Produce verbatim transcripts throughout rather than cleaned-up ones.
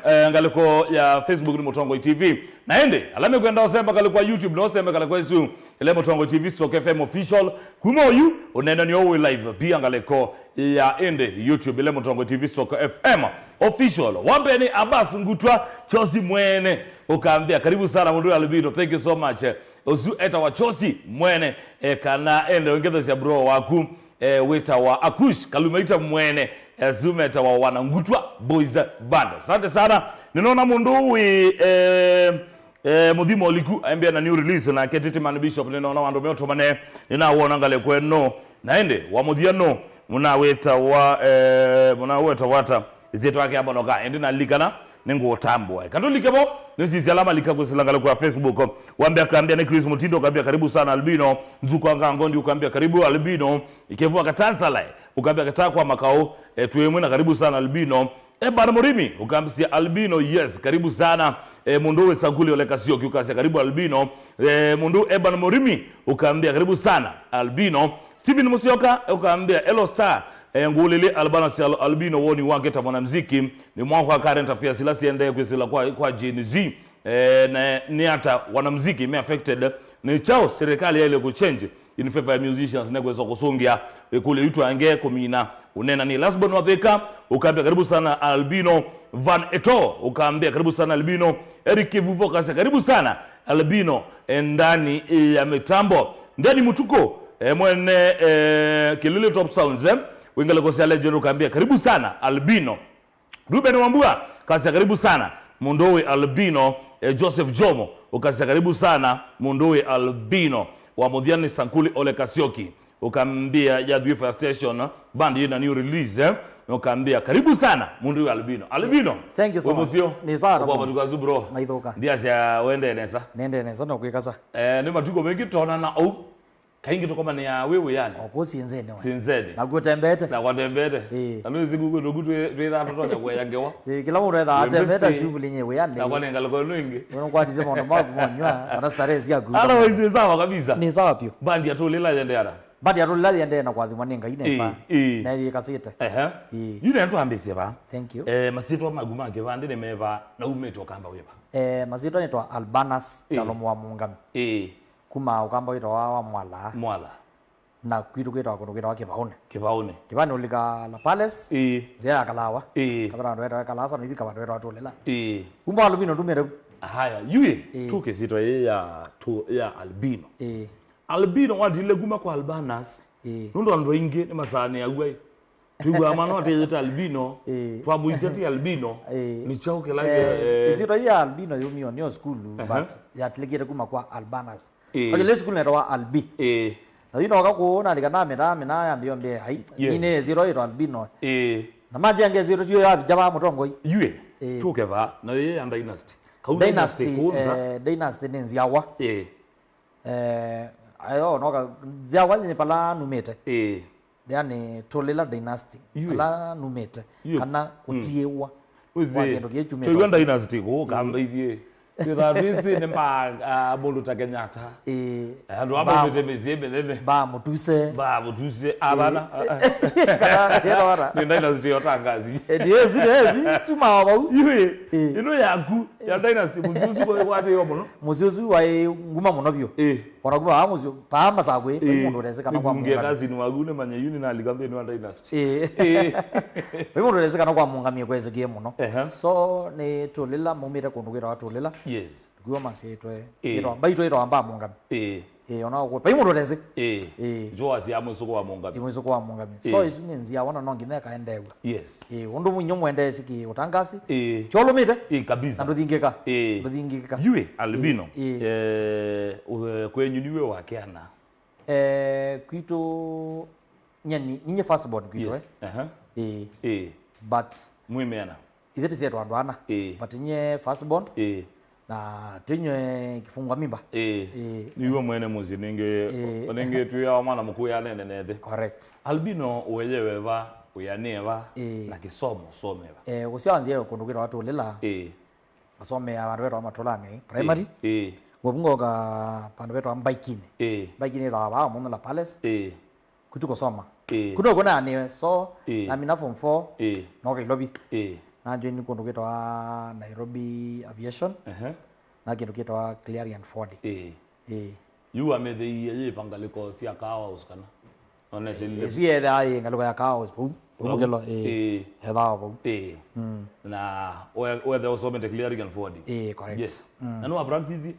Eh, ngalĩko ya Facebook nĩ Mũtongoi T V. Na ĩndĩ, ala mekwenda ũsemba ngalĩko ya YouTube, no ũsembe ngalĩko ĩsu, ĩla Mũtongoi T V stroke F M official. Kuma oyu, ũneenany'o wĩ live, pia ngalĩko ya ĩndĩ YouTube, ĩla Mũtongoi T V stroke F M official. Wa mbee nĩ Abbas Ngutwa, Chosi Mwene, ũkambĩa, "Karibu sana, mũndũ wa Albino, thank you so much." Ũsu etawa Chosi Mwene, eh, kana ende ũngethesya bro waku, eh, wĩtawa Akush Kalumaita Mwene, eh, asu metawa Wana Ngutwa Boys Band. Asante sana. Nĩnona mũndũ wĩ, eh, eh, Mũthimo Liku, aimbĩa na new release, nake Titiman Bishop, nĩnona wandũ meũtũmane, nĩnawona ngalĩko ĩno. Na ĩndĩ, wa mũthya no, mũna wĩtawa, eh, mũna wĩtawa ata? Ĩsyĩtwa yake ambonoka, ĩndĩ nalikana, nĩngũũtambũa. Katũlike vo, nĩsisya ala malika kwĩsĩla ngalĩko ya Facebook. Wambĩa kambĩa nĩ Chris Mutindo, ũkambĩa, "Karibu sana Albino." Nzuko wa Ngangondi, ũkambĩa, "Karibu Albino." Ikevua Katansalae, ũkambĩa, "Kataa kwa makao, eh, twĩ ĩmwe na karibu sana Albino." Eban Murimi, ũkambĩa, "Albino, yes, karibu sana." Eh, mũndũ wĩ Sankuli Ole Kasioki, ũkasya, "Karibu Albino." Eh, mũndũ Eban Murimi, ũkambĩa, "Karibu sana Albino." Stephen Musyoka, ũkambĩa, "Hello star, eh, ngũlĩlye Albana Sialo Albino woni wake ta mwanamziki, nĩ mwakwa current affairs ila siendee kwĩsĩla kwa, kwa Gen Z, eh, na nĩ ata wanamziki me affected, nĩ kyaũ serikali yaĩle kũchange in favor ya musicians nekwĩsa kũsũngĩa ĩkũlyo yu twange kũmina ũneenani." Last born wa Thika, ũkambĩa, "Karibu sana Albino." Van Eto, ũkambĩa, "Karibu sana Albino." Eric Kivuvo kasya, "Karibu sana Albino, eh, ndani ya mitambo." Ndeni Mutuko, eh, mwene, eh, Kilili Top Sounds, eh, wĩ ngalĩko sya Legend, ũkambĩa, "Karibu sana Albino." Ruben Wambua kasya, "Karibu sana mũndũ wĩ Albino." Eh, Joseph Jomo, ũkasya, "Karibu sana mũndũ wĩ Albino." Wa mũthya nĩ Sankuli Ole Kasioki, ũkambĩa, "Yathuĩ Fire Station, band yĩna new release, eh?" Na ũkambĩa, "Karibu sana mũndũ wĩ Albino." Albino, thank you so much. Wĩ mũseo? Nĩ sawa. Ũbwa matuko asu, bro? Maithũka. Ndiasya wendee nesa? Nendee nesa, no kwĩkasa. Eh, nĩ matuko mengĩ tonana ũu. Kaingĩ tũkomanĩaa wĩ wĩanĩ. O kũu Sinzeni we. Sinzeni. Nakuo ũtembeete. Na kwatembeete. Ĩĩ. Na nĩwĩsĩ kuku nũku twĩ, twĩthaa tũtonya kũea ngewa. Ĩĩ, kĩla mũndũ ethaa atembeete shughuli nye wĩanĩ. Nakwa nĩ ngalĩko ĩno ĩngĩ. Nũkwatĩsye maũndũ maku monywa, kana starehe syaku. Otherwise, nĩ sawa kabisa. Nĩ sawa piũ. Bandi ya Tũlĩla yendeana. Bandi ya Tũlĩla yendee na kwathimwa nĩ Ngai nesa. Ĩĩ, ĩĩ. Na yĩkasĩte. Ehe. Ĩĩ. Yu nĩ twambĩsye va. Thank you. Eh, masitwa maku ma kĩvandĩ nĩ meva na umĩte ũkamba wĩva? Eh, masitwa nĩtwa Albanas, ĩĩ, Chalomo wa Mũngami. Ĩĩ. Kuma ũkamba wĩtawa wa Mwala. Mwala. Na kwitũ kwĩtawa kũndũ kwĩtawa Kĩvaũnĩ. Kĩvaũnĩ. Kĩvaũnĩ ũlika La Palace, ĩĩ, nzĩa ya Kalawa. Ĩĩ. Kavĩta vandũ vetawa Kalasa, no ivika vandũ vetawa Tũlĩla. Ĩĩ. Kuma Albino ndumĩte ku. Haya, yui, ĩĩ, tũke syĩtwa yĩ ya, tũ-, ya Albino. Ĩĩ. Albino watile kuma kwa Albanas. Ĩĩ. Nũndũ andũ aingĩ nĩ masaanĩaw'a ĩ. Twĩw'aa mwana wateyĩte Albino, ĩĩ, twamũisya ti Albino, ĩĩ, nĩ kyaũ kĩla, eh, eh, ĩsyĩtwa yĩ ya Albino yumio nĩyo sukulu, aha, but yatilikĩte kuma kwa Albanas. Ĩĩ. Kwa kĩlĩ sukulu netawa Albi. Ĩĩ. Na yu noka kũũ nalika namĩtaa mĩnaa yambĩĩa mbĩa, ai, yes, nĩ ĩsyĩtwa yĩtwa Albino. Ĩĩ. Na manjia ngesyĩtwa tiyo ya vija va Mũtongoi. Yue, ĩĩ, tũke va, na yĩ ya Dynasty. Kau Dynasty, Dynasty kũnza, eh, Dynasty nĩ nzyawa. Ĩĩ. Eh, ayo noka nzyawa nĩ pala numĩte. Ĩĩ. Yani Tũlĩla Dynasty, yue, pala numĩte, yue, kana, mm, kũtiĩwa kwa kĩndũ kĩĩ kyumĩte. Twĩw'a Dynasty kũũ, ĩĩ, kamba ithyĩ. Twĩthaa twĩsĩ nĩ mbaa, ah, mũndũ ta Kenyatta. Ĩĩ. Eh, andũ aba maumĩte mĩsyĩ mĩnene. Mbaa Mũtuse. Mbaa Mũtuse. Ĩĩ. Abana. Kana, yetwa ata? Nĩ Dynasty ya Tangazi. Eh, nĩ Yesu, nĩ Yesu, suma wa vau. Yue. Ĩĩ. Ĩno yaku, ya Dynasty, mũsyĩ ũsu kwa watĩĩwa mũno. Mũsyĩ ũsu waĩ nguma mũno vyũ. Ĩĩ. Ona kuma vaa mũsyĩ, vaa Masakwe, ĩĩ, mũndũ ũtesĩ kana kwa Mũngami. Cousin waku nĩ manye yu nĩ nalika nthĩnĩ wa Dynasty. Ĩĩ. Ĩĩ. Vai mũndũ ũtesĩ kana kwa Mũngami kwesĩkie mũno. Ehe. So, nĩ Tũlĩla, maumĩte kũndũ kwĩtawa Tũlĩla. Yes. Kuo masyaitwe, ĩĩ, ĩtawa, mbaitũ ĩtawa Mbaa Mũngami. Ĩĩ. Ĩĩ, ona ũkũ-, vai mũndũ ũtesĩ. Ĩĩ. Ĩĩ. Joas ya mũsuko wa Mũngami. Ĩ mũsuko wa Mũngami. So, ĩĩ, isu nĩ nzĩa wana no nginya ĩkaendeew'a. Yes. Ĩĩ, ũndũ mwinyo mwendeesĩ kĩ ũtangasi. Ĩĩ. Kyolũmĩte. Ĩĩ, kabisa. Na ndũthingĩka. Ĩĩ. Ndũthingĩka. Yue, Albino. Ĩĩ. Eh, ũ-, kwenyu niwe wa kĩana? Eh, kwitũ, nye ni, ninye first born kwitũ, yes, eh? Aha. Ĩĩ. Ĩĩ. But mwĩmeana? Ithe tĩsyetwa andũ ana. Ĩĩ. But nye first born. Ĩĩ. Na tĩnywe kĩfungwa mimba. Ĩĩ. Ĩĩ. Niwe mwene mũsyĩ nĩngĩ, ĩĩ, nĩngĩ twĩawa mwana mũkũũ anene nethe. Correct. Albino, ũeyewe va, wĩanĩe va, ĩĩ, na kĩsomo someva? Eh, ũsyawa nzĩa kũndũ kwĩtawa Tũlĩla. Ĩĩ. Ngasomea vandũ vetawa Matũlanĩ Primary. Ĩĩ, ĩĩ. Ngovu ngoka vandũ vetawa Mbaikinĩ. Ĩĩ. Mbaikinĩ ĩthawa vaa mũnthula Palace. Ĩĩ. Kwitũ kũsoma. Ĩĩ. Ku nokw'o naanĩwe, so, ĩĩ, namina form four, ĩĩ, noka Ilovi. Ĩĩ. Na join kũndũ kwĩtawa Nairobi Aviation, Ehe. Na kĩndũ kĩtawa Clarion Ford. Ĩĩ. Ĩĩ. Yu wametheie yĩ pangalĩko sya Kahawa House kana? Nonese lile. Ĩsu yethaa ĩ ngalĩko ya Kahawa House vau. Vau Vau. Mũkelo, ĩĩ. Ĩĩ. Ethaa vau. Ĩĩ. Mm. Na we-, wethe ũsomete Clarion Ford. Ĩĩ, correct. Yes. Mm. Na nĩ wa practice?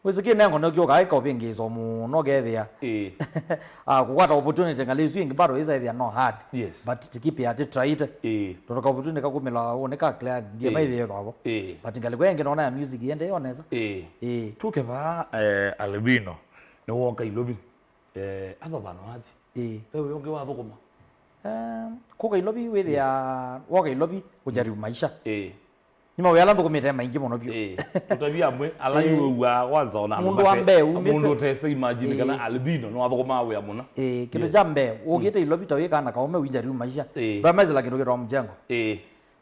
Wĩsĩ kĩ nengo nokyo kaĩ kaũvĩngĩĩso mũno kethĩa. Ĩĩ. Ah, kũkwata opportunity ngalĩ isu ingĩ bado isa ethĩa no hard. Yes. But to keep it, try it. Ĩĩ. Tondũ ka opportunity kakumĩla ũnĩ ka clear, ndiye Ĩĩ. maithĩe thavo. Ĩĩ. But ngalĩ kwa ĩngĩ nona ya music yende yonesa. Ĩĩ. Ĩĩ. Tuke vaa, eh, Albino, nĩ woka Ilovi. Eh, atho vano athi. Ĩĩ. Ve ũyũ ũngĩ wathũkũma. Eh, kũka Ilovi wĩthĩa, Yes. woka Ilovi kũjaribu maisha. Ĩĩ. Nĩ mawĩa ala nthũkũmĩte maingĩ mũno vyũ. Ĩĩ. Tũtavye amwe, ala Ĩĩ. yu ũw'aa kwanza ona andũ Mũndũ wa mate-, mbee umĩte. mũndũ ũtese imagine Ĩĩ. kana Albino nĩwathũkũmaa wĩa mũna. Ĩĩ, kĩndũ Yes. kya mbee, ũkĩte Ilovi ta wĩ kana kaũme wĩjaribu maisha. Ĩĩ. Ndwamesĩla kĩndũ kĩtawa mjengo. Ĩĩ.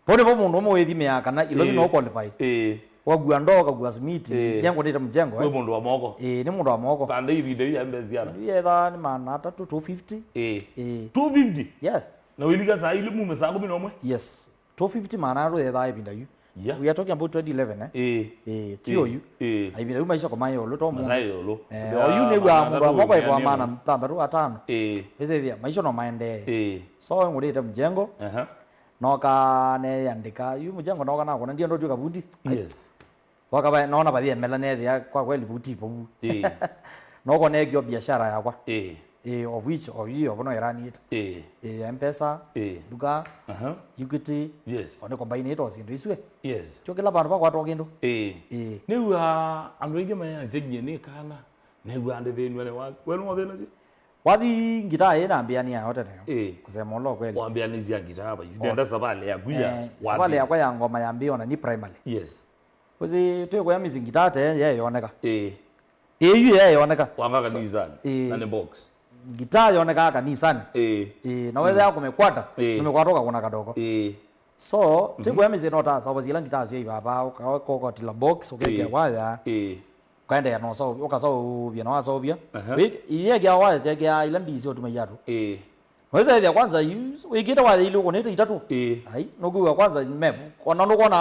Vau nĩvo mũndũ ũmwe wĩthimĩaa kana Ilovi Ĩĩ. no qualify. Ĩĩ. Wagua ndoo, ũkagua simiti, Ĩĩ. nyengo nĩte mjengo, Wĩ eh. mũndũ wa moko. Ĩĩ, nĩ mũndũ wa moko. Pande ivinda yu ya mbesa siana. Yu yetha nĩ maana atatũ, two fifty. Ĩĩ. Ĩĩ. Two fifty? Yes. Na ũilika saa ili mume saa kũmi na ũmwe? Yes. Two fifty maana atatũ yethaa ĩvinda yu. Yeah. We are talking about twenty eleven, eh? Ĩĩ. Ĩĩ, ti Ĩĩ. oyu. Ĩĩ. Na ĩvinda yu maisha komae olo to mũndũ. Masaĩ olo. Eh, Ndio, oyu nĩ wa maana mũndũ wa atatũ moko ĩtwa nĩ maana thanthatũ atano. Ĩĩ. Ĩsĩthia, maisha no maendee. Ĩĩ. So, ngũrĩte mjengo. Aha. Noka neyandĩka. Yu mjengo noka nakona ndienda ũtw'ĩka vundi. Yes. Wakava, naona vathi emela nethĩa kwa kweli vuti vau. Ĩĩ. Noko nekio biashara yakwa. Ĩĩ. Ĩĩ, of which, of hiyo, vono ĩraniĩte. Ĩĩ. Ĩĩ, M-Pesa, Ĩĩ. Nduka, Aha. Equity, Yes. one combine ito syĩndũ isu. Yes. Kyo kĩla vandũ vakwatwa kĩndũ. Ĩĩ. Ĩĩ. Nĩw'a andũ aingĩ mayasya nyie nĩ kana, nĩw'a ndĩthĩnw'a nĩ wa, we nĩwathĩnasya? Wathi ngitaa ĩĩ nambĩanĩa yo tene. Ĩĩ. Kusema ulo kweli. Wambĩanĩsya ngitaa va? Yu ndenda savalĩ yaku ya Eh, wathi. Savalĩ yakwa ya ngoma yambĩĩe ona nĩ primary. Yes. Wĩsĩ, twĩkũya mĩsyĩ ngitaa te yeeyoneka. Ĩĩ. Ĩĩ, yu yeeyoneka. Wanga So, kanisanĩ. Ĩĩ. Na nĩ box. Ngitaa yonekaa kanisanĩ. Ĩĩ. Ĩĩ, na wethĩa kũmĩkwata, Ĩĩ. nũmĩkwata ũkakũna kadoko. Ĩĩ. So, Mhm. twĩkũya mĩsyĩ no ta sawa syĩla ngitaa syo ivava, ũka-, ũkokotila box, ũkekĩa Ĩĩ. waya, Ĩĩ. ũkaendeea na ũsau-, ũkasaũvya na wasaũvya. Aha. Wĩ-, iyekĩa waya kyekĩa ila mbisi ũtuma iatũ. Ĩĩ. Wĩsethĩa kwanza yu, wĩkĩte waya ilĩ ũkũnĩte itatũ. Ĩĩ. Ai, nũkwĩw'a kwanza me, ona nũkwona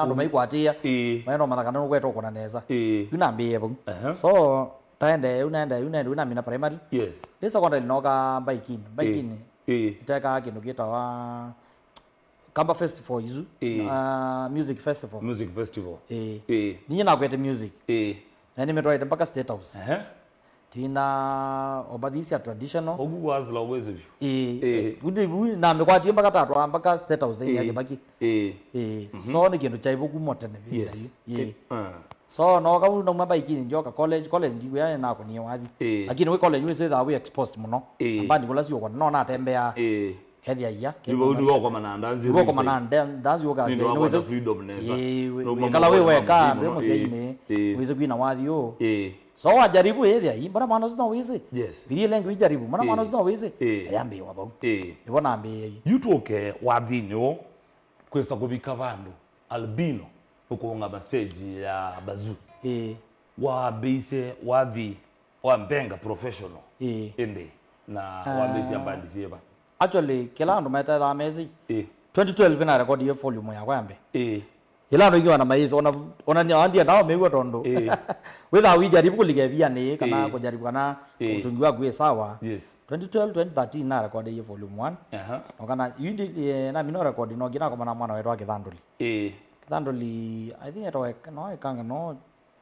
andũ Mm. maikwatĩĩa. Ĩĩ. Maenda ũmanya kana nũkwete ũkũna nesa. Ĩĩ. Yu nambĩĩe vau. Aha. So, taendee, yu naendee, yu naendee, yu namina primary. Yes. Ndĩ secondary noka Mbaikinĩ. Mbaikinĩ. Ĩĩ. Itekaa kĩndũ kĩtawa Kamba Festival isu. Ĩĩ. Ah, music festival. Music festival. Ĩĩ. Ĩĩ. Ninyie nakwete music. Ĩĩ. Na nĩmĩtwaĩte mpaka State House. Ehe. Twina obathi sya traditional. Ogu was la wezi vyu. Ĩĩ. Ĩĩ. Vundi vu namĩkwatie mpaka tatwa mpaka State House ya Ĩĩ. Kibaki. Ĩĩ. Ĩĩ. Mhm. So nĩ kĩndũ kyaĩ vau kuma tene vĩndĩ Yes. yu. Ĩĩ. Ĩĩ. Ah. So no kau nauma Mbaikinĩ ndioka college, college ndiwĩa nakonie wathi. Ĩĩ. Lakini wĩ college wĩsĩ thaa wĩ exposed mũno. Ĩĩ. Ambandi kũla siũkwa no natembeaa. Ĩĩ. Kethia ia. Nĩ vau nĩwokoma na ndanzi. Nĩwokoma na nda-, ndanzi ũkasya. Nĩ ndwakwata freedom nesa. Ĩĩ, wĩ-, wĩkala wĩ weka, ndwĩ mũsyai-inĩ. Ĩĩ. Wĩsĩ kwina wathi ũũ. Ĩĩ. So wajaribu ĩthĩa, ii, mbona mwana ũsu no wĩsĩ? Yes. Thiĩ lengi ũijaribu, mbona mwana Ĩĩ. ũsu no wĩsĩ? Ĩĩ. Ayambĩĩwa vau. Ĩĩ. Nĩvo nambĩĩe yu. Yu tũke wathinĩ ũũ, kwĩsa kũvika vandũ, Albino, ũkũũngama stage ya Bazoo. Ĩĩ. Wambĩĩisye wathi wa mbenga professional. Ĩĩ. Ĩndĩ, na Ah. wambĩĩisya mbandi syĩva? Actually, kĩla andũ metethaa mesĩ, Ĩĩ. twenty twelve na record ye volume yakwa ya mbee. Ĩĩ. Ĩla andũ aingĩ ona maĩsĩ, ona, ona nĩ, ona ndiendaa ũmĩw'a tondũ Ĩĩ. wĩthaa ũijaribu kũlika ĩvianĩ kana Ĩĩ. kũjaribu kana Ĩĩ. ũtungi waku wĩ sawa. Yes. Twenty twelve, twenty thirteen na record ye volume one. Aha. No kana, yu ndi, eh, namina record no ngina koma na mwana wetu wa Kĩthandũli. Ĩĩ. Kĩthandũli, I think etawa, no ekanga, no,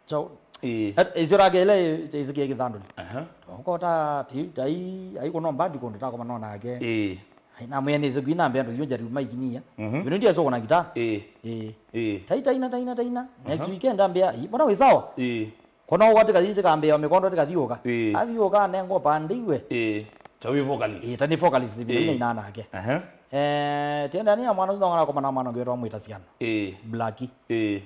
chao. Ĩĩ. Et-, ĩsyo rake ĩla ĩ-, ĩsĩkĩe Kĩthandũli. Aha. Ũkota, ti, tai, ai kũno mbandi kũndũ takoma no nake. Ĩĩ. Ai, namwĩa nĩsĩ kwina mbĩa ndũ yu njaribu maikinyia. Mhm. Yu ndio soko na gitaa. Ĩĩ. Ĩĩ. Ĩĩ. Tai, taina, taina, taina. Next Aha. weekend ambĩa, "Ii, mbona wĩ sawa?" Ĩĩ. Kono wati kathi tikambĩa mĩkondo tikathiũka. Ĩĩ. Athiũka nengo pandĩiwe. Ĩĩ. Ta wĩ vocalist. Ĩĩ, ta nĩ vocalist Ĩĩ. vile ina nake. Aha. Eh, tienda ni ya mwana ũsu nong'ona koma na mwana ngwetwa mwita ciana. Ĩĩ. Blackie. Ĩĩ.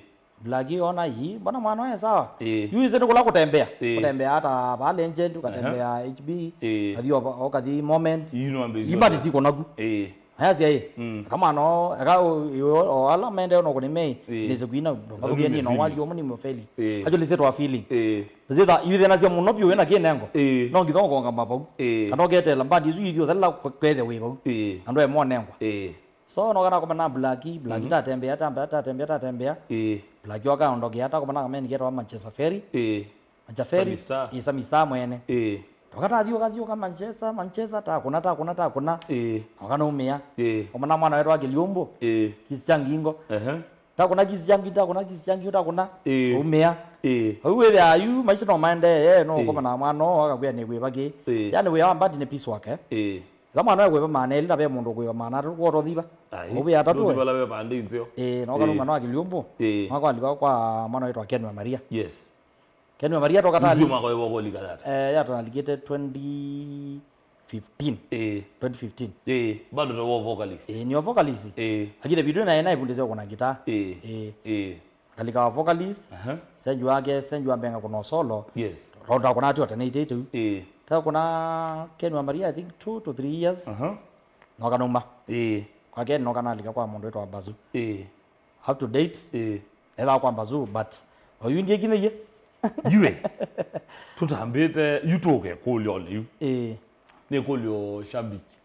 Blackie ona ii, mbona mwana ũyũ e sawa? Ĩĩ. Yu ise nĩ kũla kũtembea. Ĩĩ. Kũtembea hata ba Legend, ũkatembea Aha. H B, Ĩĩ. kathi o, ũkathi Moment. Ii, no ambe Imba icio. Nĩ siko naku. Ĩĩ. Ayasya ĩ. Mm. Kama no, eka o, o, o, ala mende no kũnĩ mei, Ĩĩ. nĩse kwina, ndũkavũkia nĩ no mefili. Wathi ũmwe nĩ mefeli. Ĩĩ. Actually, se twa feeling. Ĩĩ. Zitha, ithi na cia mũno biũ wĩna kĩnengo. Ĩĩ. No ngitho konga mapau. Ĩĩ. Kana ũketela mbandi isu ithi ũthela kwethe wĩ vau. Ĩĩ. Andũ e monengwa. Ĩĩ. So, noka nakoma na Black, Black Mhm. tatembea, tambea, tatembea, tatembea. Ĩĩ. Black oka ondokea, takoma na kameni ketawa Manchester Ferry. Ĩĩ. Manchester Ferry. Sami Star. Ĩĩ, Sami Star mwene. Ĩĩ. Toka tathiũka, thiũka Manchester, Manchester, takũna, takũna, takũna. Ĩĩ. Noka naumĩa. Ĩĩ. Komana mwana wetu wa Kĩliũmbũ. Ĩĩ. Kisi kya ngingo. Ehe. Takũna kisi kya ngingo, takũna kisi kya ngingo, takũna. Ĩĩ. Umĩa. Ĩĩ. Au wĩthĩa yu, maisha no maendee, no Ĩĩ. ũkomana na mwana, no akakwĩa nĩ wĩva kĩ. Ĩĩ. Yani wĩa wa mbandi nĩ piece work, eh. Ĩĩ. Ĩla mwana wekwĩva maana elĩ na ve mũndũ ũkwĩva maana atatũ, kwota thiva. Ai, ũvĩa atatũ, ndũthi eh. Vala ve pande nzeo. Ĩĩ, noka Ĩĩ. numa no Kĩliũmbũ. Ĩĩ. Noka kwalika kwa mwana wetwa Ken wa Maria. Yes. Ken wa Maria toka Nzio tali. Mwaka wewa kolika that. Eh, ya tunalikite twenty fifteen. Ĩĩ. Twenty fifteen. Ĩĩ, bado ta wo vocalist. Ĩĩ, nĩ o vocalist. Ĩĩ. Lakini video na ena ibundise kuna guitar. Ĩĩ. Ĩĩ. Ĩĩ. Kalika wa vocalist, Aha. Senju wake, Senju wa Mbenga kuna solo. Yes. Ronda kuna ati alternate tu. Ĩĩ. Ta kuna Ken wa Maria, I think two to three years. Aha. Noka numa. Ĩĩ. Kwa Ken noka nalika kwa mũndũ wetwa Bazu. Ĩĩ. Up to date. Ĩĩ. Etha kwa Bazu, but oyu ndiye kinyeye. Yue. Tutambite, yu tuke kulyo ni yu. Ĩĩ. Nĩ kulyo shabiki.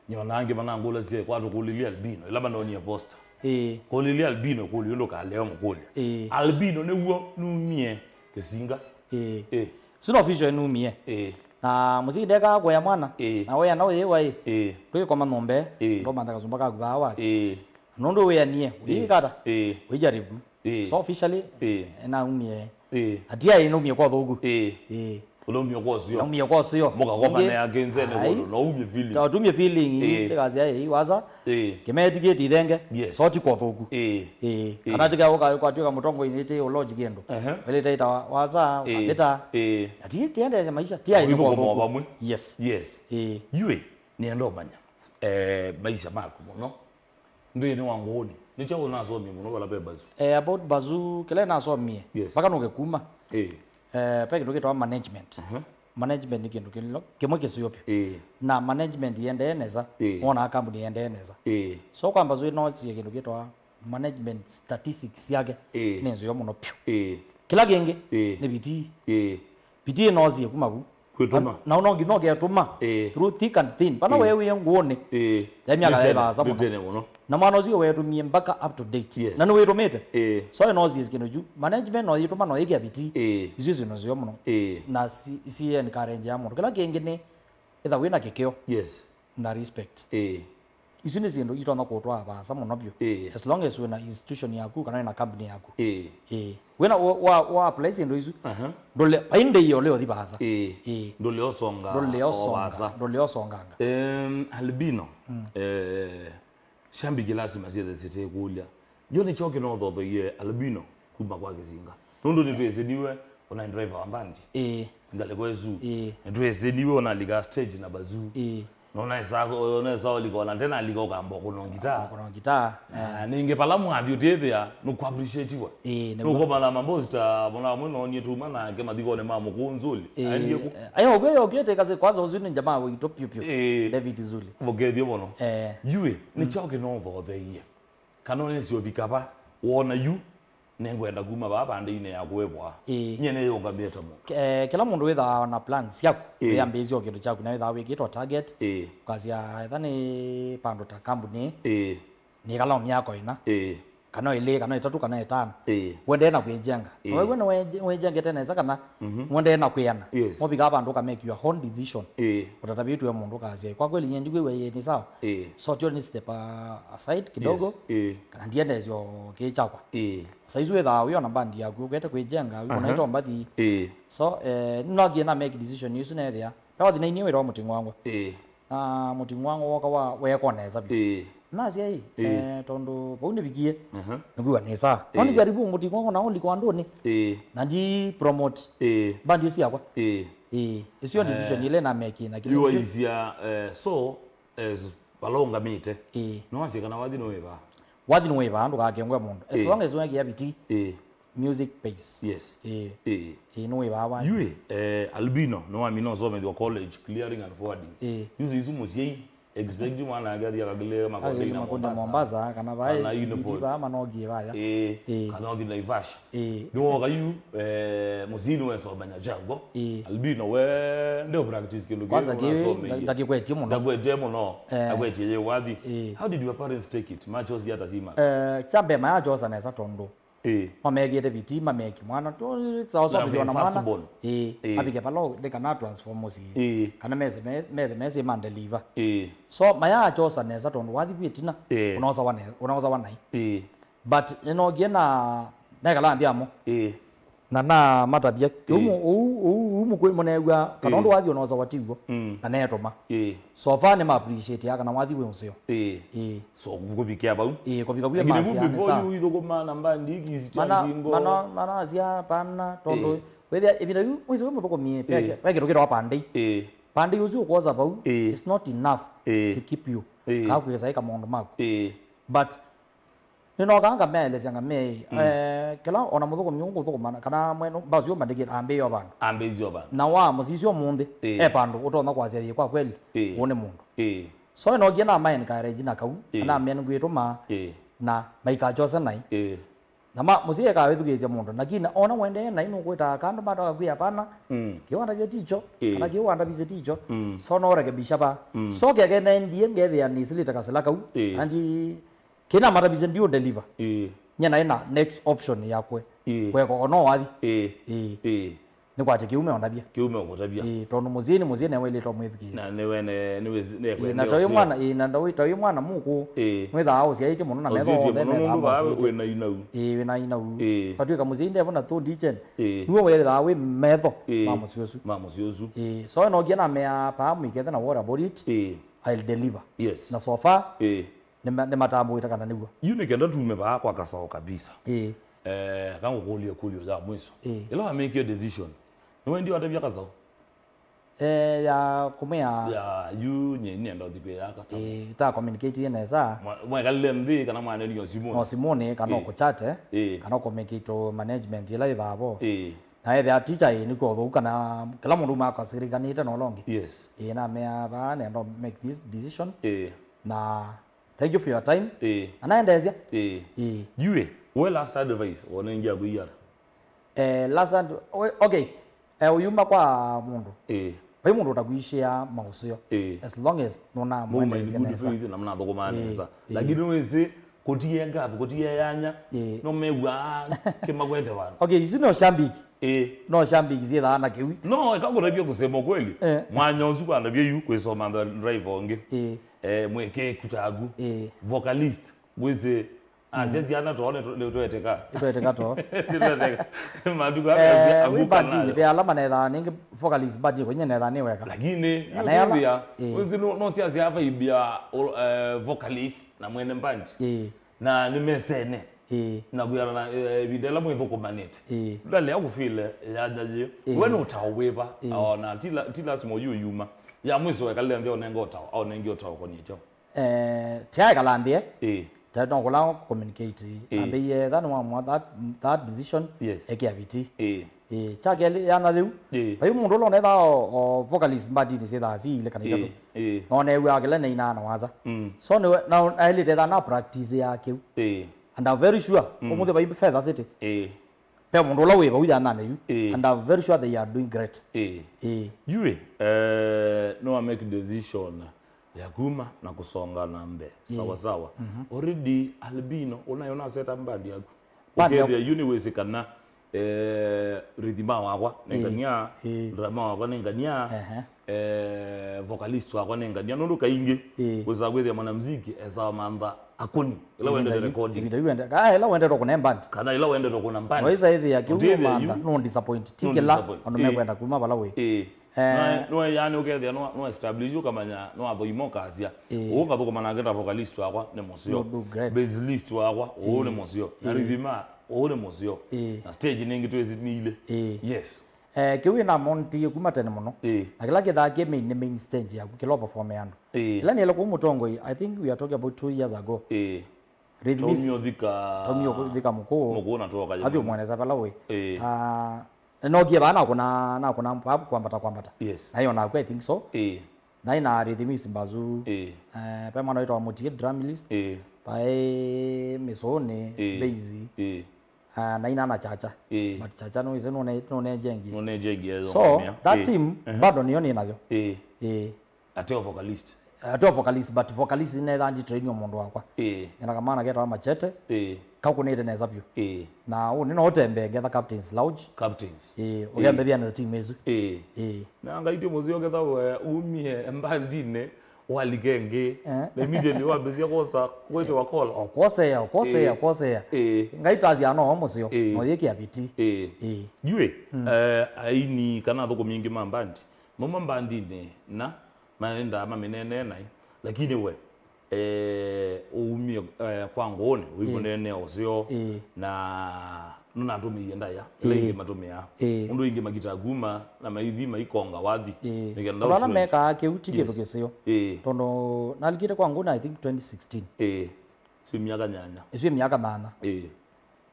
Nyona angĩ manangũlasya kwa tũkũlĩlye Albino, ĩla manonie poster. Ĩĩ. Kũlĩlye Albino kũlyo ndũkaleo mũkũlya. Ĩĩ. Albino nĩw'o numie kĩsinga. Ĩĩ. Ĩĩ. Sina official numie. Ĩĩ. Na mũsiki ndeka kũya mwana. Ĩĩ. Na wea na ũyĩwa ĩ. Ĩĩ. Twĩkoma nyũmba. Ĩĩ. Ndoma ndaka zumba kaku bawa. Ĩĩ. Nũndũ wĩanie, Ĩĩ. ũyĩkata. Ĩĩ. Ũijaribu. Ĩĩ. So officially, Ĩĩ. naumie. Ĩĩ. Atia ĩ naumie kwa thũku. Ĩĩ. Ĩĩ. Ũnaumie kwa ũsio. Naumie kwa ũsio. Mũkakomane Ĩngĩ. Akĩnzene Ai. Kũndũ, na umie feeling. Ta ũtumie feeling, Ĩĩ. Tikasia ĩ, wasa. Ĩĩ. Kĩmetikĩti ithenge. Yes. So ti kwa thũku. Ĩĩ. Ĩĩ. Ĩĩ. Kana tika ũka, ũkatwĩka mũtongoi nĩ ti ũloji kĩndũ. Ehe. Wele taita wa, wasa, Ĩĩ. Wapita. Ĩĩ. Ati tiende maisha, tia ĩ kwa Mũithũkũma thũku. Vamwe. Yes. Yes. Ĩĩ. Yue, nĩenda ũmanya, eh, maisha maku mũno. Nthĩnĩ wa ngũũnĩ, nĩ kyaũ ũnasomie mũno vala ve Bazu? Eh, about Bazu, kĩla nasomie, Yes. mpaka nũke kuma. Ĩĩ. Eh, ve kĩndũ kĩtawa management. Aha. Management nĩ kĩndũ kĩlo-, kĩmwe kĩseo vyũ. Ĩĩ. Na management yendee nesa, Ĩĩ. wonaa kambuni yendee nesa. Ĩĩ. So kwa Bazu nosie kĩndũ kĩtawa management statistics yake Ĩĩ. nĩ nzeo mũno vyũ. Ĩĩ. Kĩla kĩngĩ Ĩĩ. nĩ vitii. Ĩĩ. Vitii nosie kuma vu. Kwĩtũma. Na, na no nginya ũketũma Ĩĩ. through thick and thin. Vala Ĩĩ. wewie ngũũnĩ. Ĩĩ. Ya myaka Nĩ tene, yaĩ vaasa nĩ mũno. Tene mũno. Na mwana ũcio wetũmie mpaka up to date. Yes. Na nĩwĩtũmĩte. Ĩĩ. So no sis kĩndũ kyu. Management no yĩtũma no ĩkĩa vitii. Ĩĩ. Icio icio nĩcio mũno. Ĩĩ. Na si, si encourage ya mũndũ. Kĩla kĩngĩ nĩ ĩtha wĩna kĩkĩo. Yes. Na respect. Ĩĩ. Isu nĩ syĩndũ itonya kũtwaa vaasa mũno vyũ. Ĩĩ. As long as wĩna institution yaku kana wĩna company yaku. Ĩĩ. Ĩĩ. Wĩna wa, wa, wa apply syĩndũ isu. Aha. Ndũle, vai ndĩie ũle ũthi vaasa. Ĩĩ. Ĩĩ. Ndũle ũsonga Ndũle o ũsonga, vaasa. Ndũle ũsonganga. Em, Albino, Mm. eh, shambiki lazima syethe sitĩkũlya. Yo nĩkyo kĩnothotheiye Albino kuma kwa Kĩsinga. Nũndũ nĩtwĩsĩniwe ona nĩ driver wa mbandi. Ĩĩ. Ngalĩko ĩsu. Ĩĩ. Nĩtwĩsĩniwe ona alika stage na Bazu. Ĩĩ. Na ũnesa, ũnesa ũlika ona tena alika ũkamba kũno ngitaa. Kũno ngitaa. Na nĩngĩ pala mwathi ũtĩthĩa nũkũ appreciatiwa. Ĩĩ, nĩguo. Nũkomana mambosi ta mwana amwe nonie tuma nake mathikonĩ ma mũkũũ Nzuli. Ĩĩ. Aendie ku. Ayo, ũkwĩo, ũkwĩo, tekase kwanza ũsu nĩ jamaa witũ piu piu. Ĩĩ. David Zuli. Mũkethio mũno. Eh. Yue, nĩ Mm. kyaũ kĩnothotheiye? Kana ũnĩsĩ ũvika va, wona yu, nĩngwenda kuma vaa vandĩinĩ ya kũĩvwa. Ĩĩ. Nyie nĩyũngamĩte mũndũ. Ke-, kĩla mũndũ wĩthaa na plans syaku, Ĩĩ. wĩambĩĩsya o kĩndũ kyaku, na wĩthaa wĩkĩtwe target, Ĩĩ. ũkasya, etha nĩ pandũ ta kambuni, Ĩĩ. nĩ kala o myaka ĩna, Ĩĩ. kana ĩlĩ, kana ĩtatũ, kana ĩtano. Ĩĩ. Wendee na kwĩjenga. Ĩĩ. Na wewe nĩwĩje-, wĩjengete nesa kana Mhm. wendee na kwĩana. Yes. Mobika vandũ ũka make your own decision. Ĩĩ. Ũtatavĩtwe mũndũ ũkasya, kwa kweli nyie ndikwĩw'a ĩĩ nĩ sawa. Ĩĩ. So tio nĩ step a-, aside kidogo. Yes. Ĩĩ. Kana ndiendesyo kĩ kyakwa. Ĩĩ. Saizi wĩthaa wĩ ona bandi yaku, ũkete kwĩjenga, wĩ Aha. kũnaita mbathi. Ĩĩ. So, eh, nĩnokie na make decision isu nethĩa. Ndawathi na inyie wĩra wa mũting'wangwa. Ĩĩ. Na mũting'wangwa woka wa, wekwa nesa vyũ. Ĩĩ. Nasya ĩ, Ĩĩ. eh, tondũ vau nĩvikie, Aha. nĩkwĩwa nĩ sawa. No Ĩĩ. nĩjaribu mũting'wangwa na ũliko andũnĩ. Ĩĩ. Na ndi promote Ĩĩ. bandi isu yakwa. Ĩĩ. Ĩĩ. Ĩsio decision Eh. ile na make na kĩndũ Yu kĩu. Aisya, eh, so, as vala ũngamĩte. Ĩĩ. Nĩwasya kana wathi nĩwĩvaa. Wathi nĩwĩvaa, ndũkakengwe mũndũ. As Ĩĩ. long as wekĩa vitii, Ĩĩ. music pays. Yes. Ĩĩ. Ĩĩ. Ĩĩ, nĩwĩvaa wathi. Yue, eh, Albino, nĩwamina ũsomethwa college, clearing and forwarding. Ĩĩ. Yuzi isu mũsyai, Expect mwana ake athi akakile makondeina Mombasa. Mombasa, kana vai kana Uniport. Vaa manogie vaya. Ĩĩ, ĩĩ, kana othi Naivasha. Ĩĩ. Nĩwoka yu, eh, mũsyĩnĩ wesa ũmanya kyango. Ĩĩ. Albino we, ndeo practice kĩndũ kwanza kĩu kĩ, ũnasomeiye. Ndakĩkwetie mũno. Ndakwetie mũno. Eh. Akwetie ye wathi. Ĩĩ. How did your parents take it? Machosi hata sima. Eh, kya mbee mayachosa nesa tondũ Ĩĩ. Mamekĩte vitima meki mwana tu sawa sawa na vĩthĩwa na mwana. First born. Ĩĩ. Ĩĩ. Avike pala nĩ kana transform mũsyĩ. Ĩĩ. Kana mese me- methe mese ma deliver. Ĩĩ. So maya achosa nesa tondũ wathi kwĩ tina. Ĩĩ. Unaosawa ne- unaosawa nai. Ĩĩ. But nĩnogie na nekala nthĩ amo. Ĩĩ. Na na matavya kĩu. Ĩĩ. Mu- ũu ũu ũu mũkwĩ mũneew'a kana Ĩĩ. Ũndũ wathi unaosawa tiw'o. Mm. Na netũma. Ĩĩ. So far nĩ ma appreciate kana wathi wĩ ũseo. Ĩĩ. Ĩĩ. So kũvikia vau. Ĩĩ, kũvika vau. Lakini maasi mu yani before saa. You ithũkũma na mbandi iki isi cha mana ngingo. Mana mana sia pana tondũ. Ĩĩ. Wethia ĩvinda yu mwezi we mũthũkũmie. Ĩĩ. Peke peke kĩndũ kĩtawa pandei. Ĩĩ. Pandei ũcio ũkwosa vau. Ĩĩ. It's not enough. Ĩĩ. To keep you. Ĩĩ. Kaa kwĩsa ĩka maũndũ maku. Ĩĩ. But nĩnokaa ngameelesya ngamea ĩĩ. Mm. Eh, kĩla ona mũthũkũmi ũngũthũkũma kana mwene mbasi ũmbandĩkĩte ambĩĩo vandũ. Ambĩĩsyo vandũ. Na wa mũsisyo mũnthĩ. Ĩĩ. E pandũ ũtonya kwasya yĩ kwa kweli. Ĩĩ. Ũũ nĩ mũndũ. Ĩĩ. So ĩnokie nama encourage na kau, ĩĩ, kana amen ngwĩtũma, ĩĩ, na maikachose nai. Ĩĩ. Na ma mũsie eka wĩthukĩĩsya mũndũ, lakini ona wendee nai nũkwĩtaa kandu matoka kwĩ apana. Mm. Kĩwandavya ticho, ĩĩ, kana kĩwandavisye ticho. Mm. So no rekebisha va. Mm. So keke nendie ngethĩa nĩsilĩte kasila kau. Ĩĩ. Andi kĩna matavisye ndiũ deliver. Ĩĩ. Nye naĩ na next option yakwe. Ĩĩ. Kweka ono wathi. Ĩĩ. Ĩĩ. Ĩĩ. Nĩkwatya kĩu meondavya. Kĩu meũkũtavya. Ĩĩ, tondũ mũsyĩ nĩ mũsyĩ newe ĩlĩtwa mwĩthukĩĩsya. Na nĩwe ne- nĩwĩsĩ- nĩekũendea ũseo. Ĩĩ, na taĩ mwana, ĩĩ, na taĩ mwana mũkũ. Ĩĩ. Mwĩthaa ũsyaĩtye mũno na metho othe nũndũ vaa wĩ na inau. Ĩĩ, wĩ na inau. Ĩĩ. Katwĩka mũsyĩ ndevo na thũ ndichen. Ĩĩ. Nĩwe wĩthaa wĩ metho, ĩĩ, ma mũsyĩ ũsu. Ma mũsyĩ ũsu. Ĩĩ, so ĩnokie na mea paa mũikethe na what about it? Ĩĩ. I'll deliver. Yes. Na so far, ĩĩ, nĩma- nĩmatambũĩte kana nĩw'o. Yu nĩ kenda tume vaa kwa Kasao kabisa. Ĩĩ. Eh, kangũkũlye kũlyo ya mwiso. Ĩĩ. Ĩla wamĩkie decision, nĩwendie watavya Kasao? Eh, ya kũmwĩa ya yu nye nienda ũthi kwĩyaka ta ĩĩ, ta communicate nesa. Mwa- mwekalile nthĩ kana mwanenio simũ? No simũnĩ kana, ĩĩ, ũkũchate, ĩĩ, kana communicate management ĩla ĩvavo. Ĩĩ. Na ethĩa teacher ĩĩ nĩkw'o ũthũku kana kĩla mũndũ uma akasirikanĩte na ũla ũngĩ. Yes. Ĩĩ, namea vaa nenda make this decision. Ĩĩ. Na thank you for your time. Ĩĩ. Anaendeesya. Ĩĩ. Ĩĩ. Yu we last advice wonengia kwĩyata? Eh, last ad- we- okay. Eh, ũyuma kwa mũndũ. Ĩĩ. Vai mũndũ ũtakwishia maũseo. Ĩĩ. As long as nũnamwendeesya nesa. Mũma in good faith na mnathũkũmaa nesa. Ĩĩ. Lakini wĩsĩ kũtie gap, kũtie yanya. Ĩĩ. No mew'a kĩmakwete vandũ. Okay, isu no shambiki. Ĩĩ. No shambiki syĩthaa na kĩwi. No, eka kũtavya kusema kweli. Eh. Mwanya ũsu kwandavya yu kwĩsoma the driver ũngĩ. Ĩĩ. Eh, mwĩkĩku taku. Ĩĩ. Vocalist, wĩsĩ, asya, mm, syana too nĩtweteka. Nĩtweteka too. Nĩtweteka. Matuku eh, amesya wĩ akuka bandini, nayo. Ve ala manethaa nĩngĩ vocalist bandini, kwenye nethaa nĩ weka. Lakini, kana yala, nũkĩthĩa, ĩĩ, wĩsĩ no- no syasya vibe ya, eh, vocalist na mwene band. Ĩĩ. Na nĩmesene. Ĩĩ. Na kwĩana na, eh, ĩvinda ĩla mwĩthũkũmanĩte. Ĩĩ. Ndalea kũfile yanya yĩ. Ĩĩ. We nĩ ũtao wĩva? Ĩĩ. Ona ti la- ti lasima ũyu yuma. Ya mwiso wekalile nthĩ onenga ũtao, onengi ũtao ũkonie kyo. Eh, tiaekala nthĩ, eh? Ĩĩ. Ta no kũla communicate. Ĩĩ. Ambĩie etha nĩwamua that, that decision. Yes. Ekĩa viti. Ĩĩ. Ĩĩ, kya kelĩ yana thĩu. Ĩĩ. Vai mũndũ ũla ũnethaa o, o vocalist bandini syĩthaa si ilĩ kana itatũ. Ĩĩ. Ĩĩ. No neew'aa kĩla neinaa na wasa. Mm. So nĩwe, na aĩlĩte ethaa na practice ya kĩu. Ĩĩ. And I'm very sure, mm, ũmũthĩ vai Fedha City. Ĩĩ. Ve mũndũ ũla wĩ vau yananĩ yu. Ĩĩ. And I'm very sure they are doing great. Ĩĩ. Ĩĩ. Yu ĩ, eh, no make decision ya kuma na kusonga na mbee. Ĩĩ. Sawa sawa. Mhm. Already Albino, unayo na set up band yaku. Band yaku. Ukethia yu nĩwĩsĩ kana, eh, rhythm wakwa nĩ, ĩĩ, ngania, ĩĩ, drama wakwa nĩ ngania, ehe, eh, vocalist wakwa nĩ ngania. Nũndũ kaingĩ, ĩĩ, wĩsaa kwĩthĩa mwanamuziki esaa mantha akũni ĩla wendete recording. Ĩvinda yu wende- ah, ĩla wendete kũne band. Kana ĩla wendete kũna band. Waisa ĩthĩa kĩu ũtĩthĩa mantha, yu no disappoint. Ti no kĩla disappoint. Andũ, ĩĩ, mekwenda kuma vala wĩ. Ĩĩ. Eh. No, no, yani ũkethĩa no, no establish ũkamanya no athoima ũkasya. Ĩĩ. Ũũ ngathũkũma nake ta vocalist wakwa nĩ mũseo. You do great. Bassist wakwa, ũũ nĩ, ĩĩ, mũseo. Na, ĩĩ, rhythm, ũũ nĩ mũseo. Ĩĩ. Na stage nĩngĩ twĩsĩ nĩ ilĩ. Ĩĩ. Yes. Eh, kĩu ĩnamontie kuma tene mũno. Ĩĩ. Na kĩla kĩthaa kĩ main nĩ main stage yaku, kĩla ũperform andũ. Ĩĩ. Ĩla nĩele kũu Mũtongoi, I think we are talking about two years ago. Ĩĩ. Rhythmist. Taumio thika. Taumio thika mũkũũ. Mũkũũ na twoka. Athi ũmwonesa vala wĩ. Ĩĩ. Ah, nokie vaa nakũna, nakũna kwambata kwambata. Yes. Na hiyo naku, I think so. Ĩĩ. Naĩ na rhythmist mbazu. Ĩĩ. Eh, ve mwana wĩtawa Mũtie, drumlist. Ĩĩ. Vaĩ Mĩsũnĩ, Ĩĩ. bass. Ĩĩ. Ah, naina na Chacha. Ĩĩ. But Chacha nũĩsĩ nũne-, nũnenjengie. Nũnenjengie, So, nũnenjengie. That Ĩĩ. team, Ehe. bado nĩyo nĩ nayo. Ĩĩ. Ĩĩ. Ateo vocalist. Ateo vocalist, but vocalist nĩnethaa nditrainio mũndũ wakwa. Ĩĩ. Ena kamwana ketawa Machete. Ĩĩ. Kakũnĩte nesa vyũ. Ĩĩ. Na ũũ nĩ no ũtembee ngetha Captains Lounge. Captains. Ĩĩ, Ĩĩ. ũkembethia na team ĩsu. Ĩĩ. Ĩĩ. Na Ngai ti mũseo ketha we umie mbandinĩ, walika ĩngĩ. Eh. Na immediately wambĩsya kwosa, kwĩtĩwa call. O kwosea, o kwosea, Ĩĩ. kwosea. Ĩĩ. Ngai tasya no mũseo, Ĩĩ. no yĩkĩa viti. Ĩĩ. Ĩĩ. Yu, Mm. eh, aini kana athũkũmi aingĩ ma mbandi, mauma mbandinĩ na maendaa mamĩneenee naĩ. Lakini we, eh, ũumie, eh, kwa ngũũnĩ, ũikũneenea ũseo, Ĩĩ. na nũnatũmĩie ndaĩa, ĩla Ĩĩ. ingĩ matũmĩaa. Ĩĩ. Ũndũ ingĩ makitaa kuma na maithi maikonga wathi, Ĩĩ. nĩkenda Andũ ala ũsue. mekaa kĩu ti kĩndũ Yes. kĩseo. Ĩĩ. Tondũ nalikĩte kwa ngũũnĩ, I think, twenty sixteen. Ĩĩ. Sio myaka nyanya. Ĩsu myaka nana. Ĩĩ.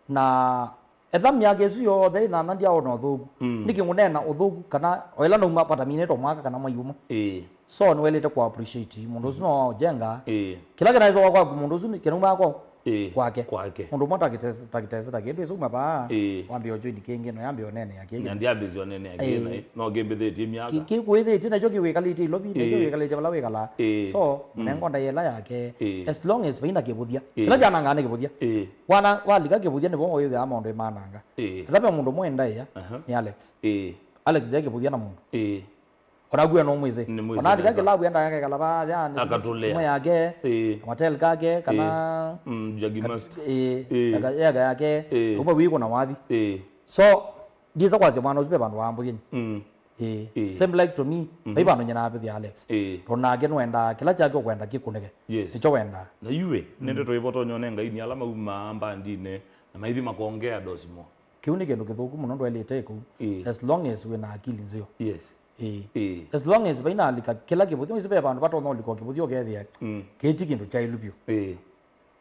Na etha myaka ĩsu yonthe ĩnana ndyaona ũthũku. Mm. Nĩkĩ ngũneena ũthũku kana o ĩla nauma vataminĩtwe mwaka kana mwai ũmwe? Ĩĩ. So nĩwaĩlĩte kũ appreciate mũndũ ũsu no wa ũjenga. Ĩĩ. Kĩla kĩnaĩsa kwa kwaku mũndũ ũsu nĩ kĩnauma kwao Ĩĩ. kwake. Kwake. Mũndũ ũmwe takĩtese takĩtese ta kĩndũ ĩsu uma vaa. Ĩĩ. Wambĩa ũjoini kĩngĩ no yambĩa ũneenea kĩngĩ. Na ndiambĩsya ũneenea Ĩĩ. kĩngĩ naĩ. No ngĩmbĩthĩtie myaka. Kĩ- kĩkwĩthĩtie nakyo kĩwĩkalĩte Ilovi nakyo Ĩĩ. kĩwĩkalĩte vala wĩkalaa. Ĩĩ. So Mm. mũnengo ndaĩa ĩla yake. Ĩĩ. As long as vaina kĩvũthya. Ĩĩ. Kĩla kyanangaa nĩ kĩvũthya. Ĩĩ. Wana walika kĩvũthya nĩvo wĩthĩaa maũndũ ĩmananga. Ĩĩ. Ethĩwa ve mũndũ mwendaĩa Aha. nĩ Alex. Ĩĩ. Alex ndekĩvũthya na mũndũ. Ĩĩ. Onaku we no mwĩsĩ. Nĩ mwĩsĩ Ona alika nesa. Kĩlavu endaa akekala vaa, yani, Akatũlea. simu yake, Ĩĩ. matel kake, kana Ĩĩ. Mm, Jaggi Must. Ĩĩ. Ĩĩ. Eka, eka yake, Ĩĩ. Ũmwe wiko na wathi. Ĩĩ. So, ndisa kwasya mwana ũsu ve vandũ wambũthya. Mm. Ĩĩ. Ĩĩ. Same like to me, Mhm. vai vandũ nyina apĩthya Alex. Ĩĩ. Tondũ nake nũendaa kĩla kyake ũkwenda kĩkũnĩke. Yes. Nĩkyo wendaa. Na yu we, nĩ ndeto ĩvotonyo ne Ngai nĩ ala maumaa mbandinĩ na maithi makongea dosimo. Kĩu nĩ kĩndũ kĩthũku mũno ndwaĩlĩte kũu. Ĩĩ. As long as wĩ na akili nzeo. Yes. Ĩĩ. Ĩĩ. As long as vaina alika kĩla kĩvũthya, wĩsĩ ve vandũ vatonya ũlika o kĩvũthya ũkethĩa Mm. kĩti kĩndũ kyaĩlu vyũ. Ĩĩ.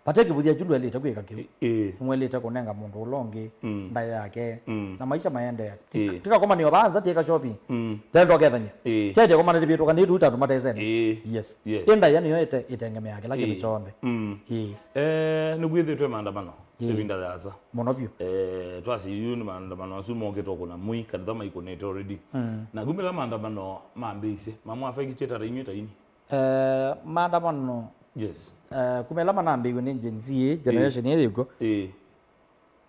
Vate kĩvũthya kyu ndwaĩlĩte kwĩka kĩu. Ĩĩ. Nĩwaĩlĩte kũnenga mũndũ ũla ũngĩ Mm. ndaĩa yake. Mm. Na maisha maendeea. Ĩĩ. Tikakomanĩo vaa nza tiĩka shopping. Mm. Tendo kethany'a. Ĩĩ. Tete komana tĩvĩtũkanĩtwe tũtatu matesene. Ĩĩ. Yes. Yes. Ĩ ndaĩa nĩyo ĩte-, ĩtengemeaa kĩla kĩndũ Ĩĩ. kyonthe. Mm. Ĩĩ. Eh, nĩkwĩthĩtwe maandamano. Ĩĩ. Ĩvinda yasa. Mũno vyũ. Eh, twasi yu nĩ maandamano asu mokĩte ũkũna mũi, kana ta maikũnĩte already. Mm. Na kumĩla maandamano mambĩĩsye, mamũ affect ata inyuĩ ta ini? Eh, maandamano, Yes. eh, kumĩla manambĩĩw'e nĩ Gen Z, Ĩĩ. generation ĩĩ yĩkw'o. Ĩĩ.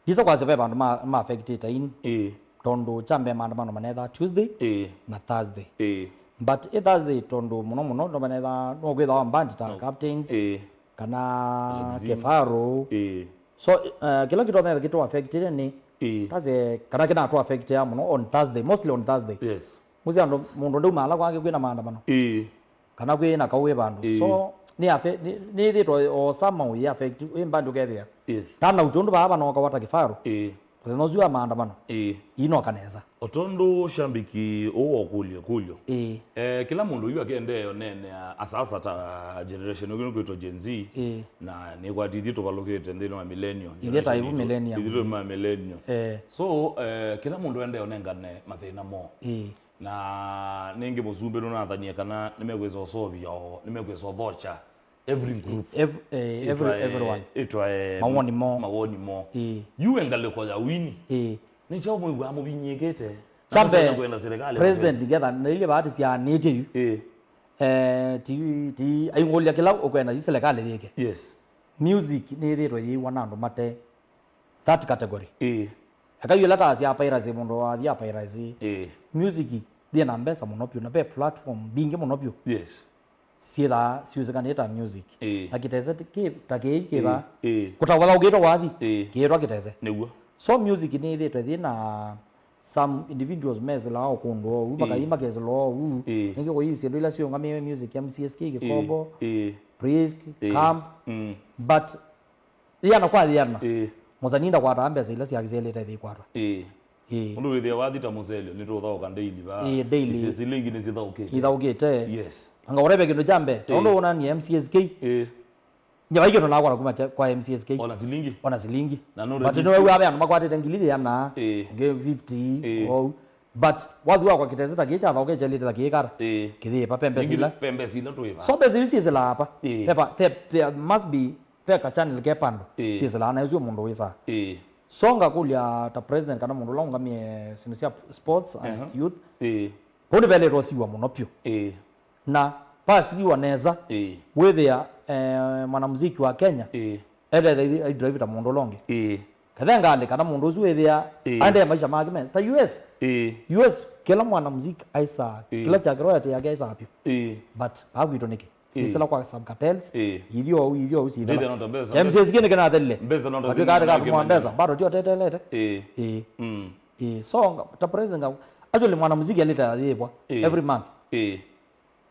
Ndisa kwasya ve vandũ ma, ma affect ta ini. Ĩĩ. Tondũ kya mbee maandamano manethaa Tuesday Ĩĩ. na Thursday. Ĩĩ. But ĩ Thursday tondũ mũno mũno no manethaa, no kwĩthawa mbandi ta No. Captains, Ĩĩ. kana Alexi. Kefaro. Ĩĩ. So, eh, kĩla kĩtonya kĩtũ affectĩte nĩ Ĩĩ. tase kana kĩnatũ affectia mũno on Thursday, mostly on Thursday. Yes. Mũsĩ andũ mũndũ ndauma ala kwake kwĩna maandamano. Ĩĩ. Kana kwĩ na kaũ wĩ vandũ. Ĩĩ. So, nĩ affe-, nĩ, nĩ ĩthĩtwe o somehow ĩ affect, ĩ mbandi ũkethĩa. Yes. Tana ũtũ ũndũ vaa vanoka wata Kefaro. Ĩĩ. Mũthenya ũsu wa maandamano. Ĩĩ. Inoka nesa. O tondũ shambiki ũũ ũkũlya kũlyo. Ĩĩ. Eh, kĩla mũndũ yu akendee ũneenea asasa ta generation ũngĩ nĩkwĩtwa Gen Z. Ĩĩ. Na nĩkwati ithyĩ tũvalũkĩte nthĩnĩ wa millennial. Ithyĩ ta generation ivu itũ. Millennium. Ithyĩ tũma millennial. Eh. So, eh, kĩla mũndũ endee ũnengane mathĩna moo. Ĩĩ. Na nĩngĩ mũsumbĩ nũnathanie kana nĩmekwĩsa ũsovya o, nĩmekwĩsa ũthokya every group. Ev-, eh, every, Ĩtwae, everyone. Ĩtwae Mawoni moo. Mawoni moo. Ĩĩ. Yu we ngalĩko ya wini. Ĩĩ. Nĩ kyaũ mwĩw'aa mũvinyĩĩkĩte? Kya mbee, kwenda serikali president ngetha na ile bahati sya nĩte yu. Ĩĩ. Eh, ti, ti, aingũlya kĩla ũkwenda yu serikali yĩke. Yes. Music nĩyĩthĩtwe yĩiwa na andũ mate that category. Ĩĩ. Eka yu ĩla ta sya piracy, mũndũ wathi ya piracy. Ĩĩ. Music yĩ na mbesa mũno vyũ, na ve platform mbingĩ mũno vyũ. Yes. Syĩthaa syũsĩkanĩte ta music. Ĩĩ. Na kĩtese ti-, kĩ, ta kĩĩ kĩthaa. Ĩĩ, ĩĩ. Kũtawala ũkĩtwa wathi, Ĩĩ. kĩĩtwa kĩtese. Nĩw'o. So music nĩĩthĩtwe yĩ na some individuals mesĩlaa o kũndũ ou, Ĩĩ. makathi makesĩlwa ou. Ĩĩ. Nĩngĩ kũyĩ syĩndũ ila syĩũngamĩe music, M C S K, Ĩĩ. Kĩkombo, Ĩĩ. Prisk, Ĩĩ. Camp. Mm. But yĩana kwa yĩana, Ĩĩ. mũsanii ndakwataa mbesa ila syake syaĩlĩte ĩthi ikwatwa. Ĩĩ. Ĩĩ. Ũndũ wĩthĩa wathi ta mũselyo, nĩtũthaũka daily va. Ĩĩ, daily. Isesi ila ingĩ nĩsithaũkĩte. Ithaũkĩte. Yes. Anga ũreve kĩndũ kya mbee, Ĩĩ. ũndũ ũnanie M C S K. Ĩĩ. Nyava ikĩndũ nakora kuma kya-, kwa M C S K. Ona silingi. Ona silingi. Na no But register. Nĩwew'a ve andũ makwatĩte ngili yĩana, Ĩĩ. ngĩ fifty, Ĩĩ. ou. But wathi wakwa kĩtesĩ ta kĩĩ kyathaũka kyelĩte ta kĩĩ kara. Ĩĩ. Kĩyĩva, pe mbesa ila. Pe mbesa ila twĩva. So mbesa isu syĩsĩlaa apa. Ĩĩ. Pepa, pe, there must be, pe ka channel ke pando. Ĩĩ. Syĩsĩlaa na ĩsu mũndũ wĩsaa. Ĩĩ. So ngakũlya ta president kana mũndũ ũla ũngamĩe syĩndũ sya sports and, aha, youth. Ĩĩ. Kũu nĩvelĩtwe ũsiwa mũno pyũ. Ĩĩ. Na pasiwa nesa, ĩĩ, wĩthĩa, eh, mwanamuziki wa Kenya, ĩĩ, ethetha aidrive ta mũndũ ũla ũngĩ. Ĩĩ. Kethe ngalĩ kana mũndũ ũsu wĩthĩa, ĩĩ, aendee maisha make mesa. Ta U S. Ĩĩ. U S, kĩla mwanamuziki aisaa, ĩĩ, kĩla kyake royalty yake aisaa pyũ. Ĩĩ. But vaa kwitũ nĩkĩ? Ĩĩ. Sisila kwa sub cartels, ĩĩ, ithio ũu, ithio ũu, sithela. Ndithia no ta mbesa. James Ezekiel nĩkĩnathelile. Mbesa no ta. Asu kati katumwa mbesa, bado tio tetelete. Ĩĩ. Ĩĩ. Mm. Ĩĩ, so, nga-, ta president nga-, actually mwanamuziki alĩte ayĩvwa, ĩĩ, every month. Ĩĩ.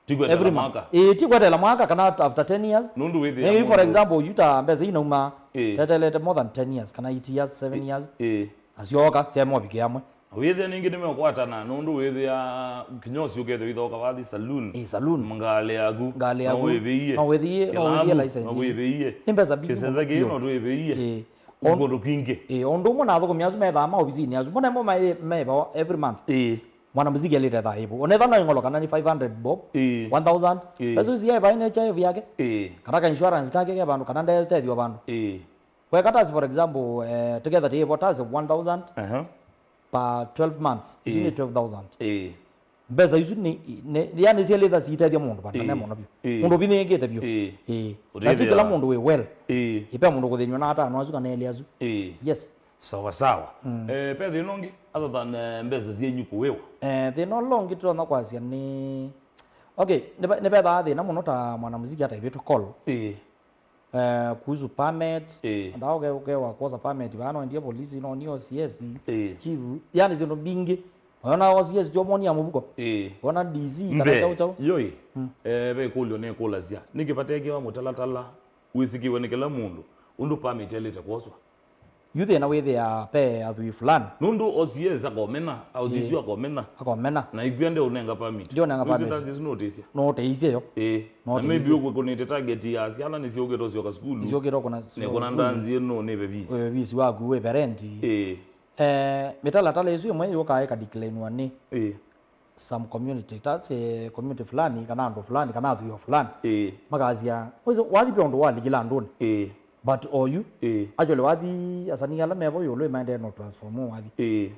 Ti kweteela mwaka. Ĩĩ, ti kweteela mwaka kana after ten years. Nũndũ wĩthĩa. Maybe, for example, yu ta mbesa inauma, ĩĩ, tetelete more than ten years, kana eight years, seven years. Ĩĩ. Asyoka, sema ũvikĩa amwe. Wĩthĩa ningĩ nĩmeũkwatana, nũndũ wĩthĩa kinya ũsu ũkethĩa wĩthoka wathi saloon. Ĩĩ, saloon. Ngalĩ yaku. Ngalĩ yaku. No wĩvĩie. No wĩthĩie, no wĩthĩie license. No wĩvĩie. Nĩ mbesa mbingĩ. Kĩsese kĩĩ no twĩvĩie. Ĩĩ. Kũndũ kwingĩ. Ĩĩ, ũndũ ũmwe na athũkũmi asu methaa maovisinĩ asu. Mbona mo me-, mevawa every month? Ĩĩ. Mwanamuziki alĩte thaa ĩvu. Onetha no ing'olo kana nĩ five hundred bob, ĩĩ, one thousand. Ĩĩ. Mbesa isu siaĩva N H I F yake. Ĩĩ. Kana ka insurance kake ke vandũ, kana ndetethyo vandũ. Ĩĩ. Weka tasi, for example, eh, together tĩĩvo tasi one thousand, aha, per twelve months. Isu, ĩĩ, nĩ twelve thousand. Ĩĩ. Mbesa isu nĩ, nĩ, yani sielĩtha siitethya mũndũ vandũ, ĩĩ, ne mũno vyũ. Ĩĩ. Mũndũ ũvinyĩĩkĩte vyũ. Ĩĩ. Ĩĩ. Ũtethya. Na ti kĩla mũndũ wĩ well. Ĩĩ. Ĩĩ, ve mũndũ kũthĩnw'a na atano asu kana elĩ asu. Ĩĩ. Yes. Sawa sawa. Mm. Eh, ve thĩna ũngĩ other than, eh, mbesa syenyu kũĩwa? Eh, thĩna ũla ũngĩ tũtonya kwasya nĩ, okay, nĩve-, nĩvethaa thĩna mũno ta mwanamuziki ataivĩtwe call. Ĩĩ. Eh, kuhusu permit, ĩĩ, ndawa ũke-, ũkewa kwosa permit, vaa no ndie polisi, no ni O C S, ĩĩ, chief, yani syĩndũ mbingĩ. Wona O C S tyo monia mũvuko. Ĩĩ. Wona D C kana chau chau. Yoi. Mm. Eh, ve kũlyo nĩ kũlasya. Nĩkĩ vatekewa mũtalatala wĩsĩkĩwe nĩ kĩla mũndũ ũndũ permit elĩte kwoswa? Yu thĩna wĩthĩa pe athwii fulani. Nũndũ O C S akomena, O C S, ĩĩ, akomena. Akomena. Na ikwia ndeũnenga permit. Ndĩũnenga permit. Nũtĩisye yo. Ĩĩ. Na maybe ũkũnĩte target ya syana nĩsyũkĩte ũsyoka sukulu. Nĩsyũkĩte ũkũna sukulu. Nĩkũna ndanzi ĩno nĩve visi. Wĩve visi waku, wĩve rent. Ĩĩ. Eh, mĩtalatala ĩsu ĩmwe yũkaa ĩkadeclinwa nĩ, ĩĩ, some community, ta sĩ community fulani, kana andũ fulani, kana athwii fulani. Ĩĩ. Makasya, wĩsĩ, wathi ve ũndũ walikile andũnĩ. Ĩĩ. But oyu, ĩĩ, actually wathi asanii ala mevo ĩũlũ ĩmaendee no transform wathi. Ĩĩ.